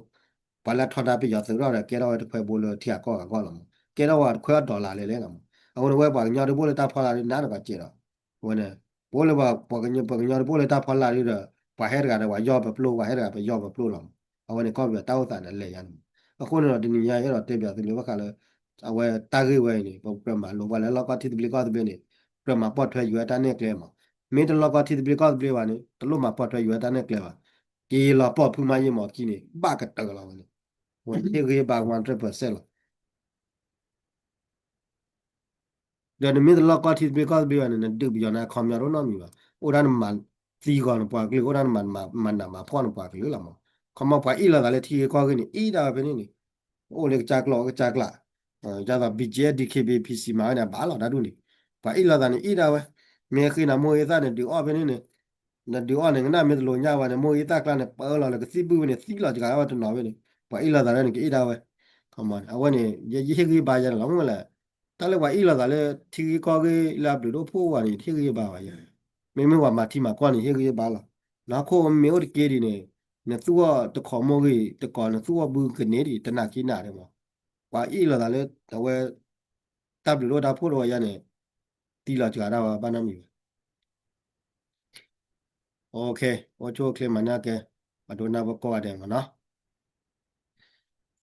ပှၤလၢထီဒါပယီၤသုးထီၣ်ဒီး ကဲထီၣ်ဝဲတခွဲဘိလၢထံဂၤကီၢ်ဂၤအဂီၢ်လီၤမး. ကဲထီၣ်ဝဲတခွဲအီၣ်ဒီးလၢလဲၣ်လီၤမး. အဃိန့ၣ် ဝဲပှၤကညီတဘိလၢတၢ်ဖီလာ်ဒုး နးတကီးစဲးဒီး အဝဲန့ၣ် ပအိၣ်လၢပှၤ ပှၤကညီ ပှၤကညီတဘိလၢတၢ်ဖီလာ်ဒုးဒီး ပှၤဟဲတဂၤဒီးပှၤယီၢ်ပပျိၢ် ပှၤဟဲတဂၤပယီၢ်ပပျိၢ်လီၤမး. အဝဲန့ၣ်ကီၢ်ပယီၤတၢ်အိၣ်သးန့ၣ်လဲၤယါန့ၣ်မး. အဃိန့ၣ်ဒီး တနံၤညါအဲၣ်ဒိးတဲပၠးသုလၢဘၣ်ဃးလၢ အဝဲတၢ်ဂ့ၢ်ဝဲအံၤန့ၣ် ပကြၢးမၤလိပှၤလၢလီၢ်ကီၢ်ထံသဘျ့ကီၢ်သဘျ့န့ၣ် ကြၢးမၤပိာ်ထွဲယွၤတၢ်နဲၣ်ကျဲမး. မ့ၢ်တလီၢ်ကီၢ်ထံသဘျ့ကီၢ်သဘျ့ဘၣ်န့ၣ် တလိၣ်မၤပိာ်ထွဲယွၤတၢ်နဲၣ်ကျဲဘၣ်. က့ၤလီၤပိာ်ဖုမၤယံာ်မးခံန့ၣ် ဘၣ်ကတၢၢ်လီၤဝဲန့ၣ် ဝဲဟ့ၣ်ဂံၢ်ဘါ one hundred percent လီၤ. ဒီးနမ့ၢ်တလီၢ်ကီၢ်ထံသဘျ့ကီၢ်သဘျ့ဘၣ်န့ၣ် နဒုးပယီၤန့ၣ် အခီပညီတအိၣ်နီတမံၤဘၣ်. အိၣ်ဒၣ်နမၤသံဂီၤနပှၤကလုာ် အိၣ်ဒၣ်နမၤနးမၤဖှီၣ်နပှၤကလုာ်လီၤမး. ခီမီပှၤအ့ၣ်လိာ်သးလၢထံဂ့ၢ်ကီၢ်ဂ့ၢ်န့ၣ် အ့ၣ်ဒၣ်ဝဲဖဲန့ၣ်န့ၣ် အိၣ်လၢကစၢ်ကျိာ်ကစၢ်ကျး ဒ်သိး BGF DKBA PC မၤဝဲန့ၣ် အဘၣ်လီၤတၢ်ဒူၣ်န့ၣ် ပှၤအ့ၣ်လိာ်သးန့ၣ်အ့ၣ်ဒၣ်ဝဲ. မ့ၢ်ဃ့နၤမိၢ်ဂ့ၤသၣ်န့ၣ် ဒုးအီၣ်ဖဲန့ၣ်န့ၣ် နဒုးအီၣ်န့ၣ် ကနၣ်မ့ၢ်တလိာ်ညါဝဲန့ၣ် မိၢ်ဂ့ၤသၣ်ကျါန့ၣ် ပၢလီၤလၢကသံၣ်ဘုၣ်ဖဲန့ၣ် သံလီၤစှၤဝဲတနီၤဖဲန့ၣ် ပှၤအ့ၣ်လိာ်သးန့ၣ် ကအ့ၣ်ဒၣ်ဝဲ. အဝဲန့ၣ် ယဟ့ၣ်ဂံၢ်ဘါယါန့ၣ်လီၤ မ့ၢ်လဲၣ်. တၢ်လၢပှၤအ့ၣ်လိာ်သးလၢထံဂ့ၢ်ကီၢ်ဂ့ၢ်လၢအဘျုးတအိၣ်ဖှိၣ်ဝဲန့ၣ် ယတဟ့ၣ်ဂံၢ်ဘါဘၣ်ယါ. မ့မ့ၢ်ပှၤမၤထံမၤကီၢ်န့ၣ် ယဟ့ၣ်ဂံၢ်ဘါလီၤ. နဟီၣ်ခိၣ်မ့ၢ်အိၣ်တက့ၢ်ဒ်န့ၣ် နသူၣ်အီၣ်တခီမိၢ်ဂ့ၤတခီ နသူၣ်အီၣ်ဘုကန့ၢ်ဒ် တနၤခံနၤဒဲးမး. ပှၤအ့ၣ်လိာ်သးလၢ အဝဲ တၢ်ဘျုးတအိၣ်တၢ်ဖှိၣ်တအိၣ်ယါန့ၣ် သံလီၤစှၤဒၣ်ဝဲဘၣ်နီတမံၤဘၣ်. OK, အိၣ်ဆူၣ်အိၣ်ချ့မၤနၢ်ကဲ ပှၤဒိကနၣ်ဖိကိးဂၤဒဲးမးနီၤ.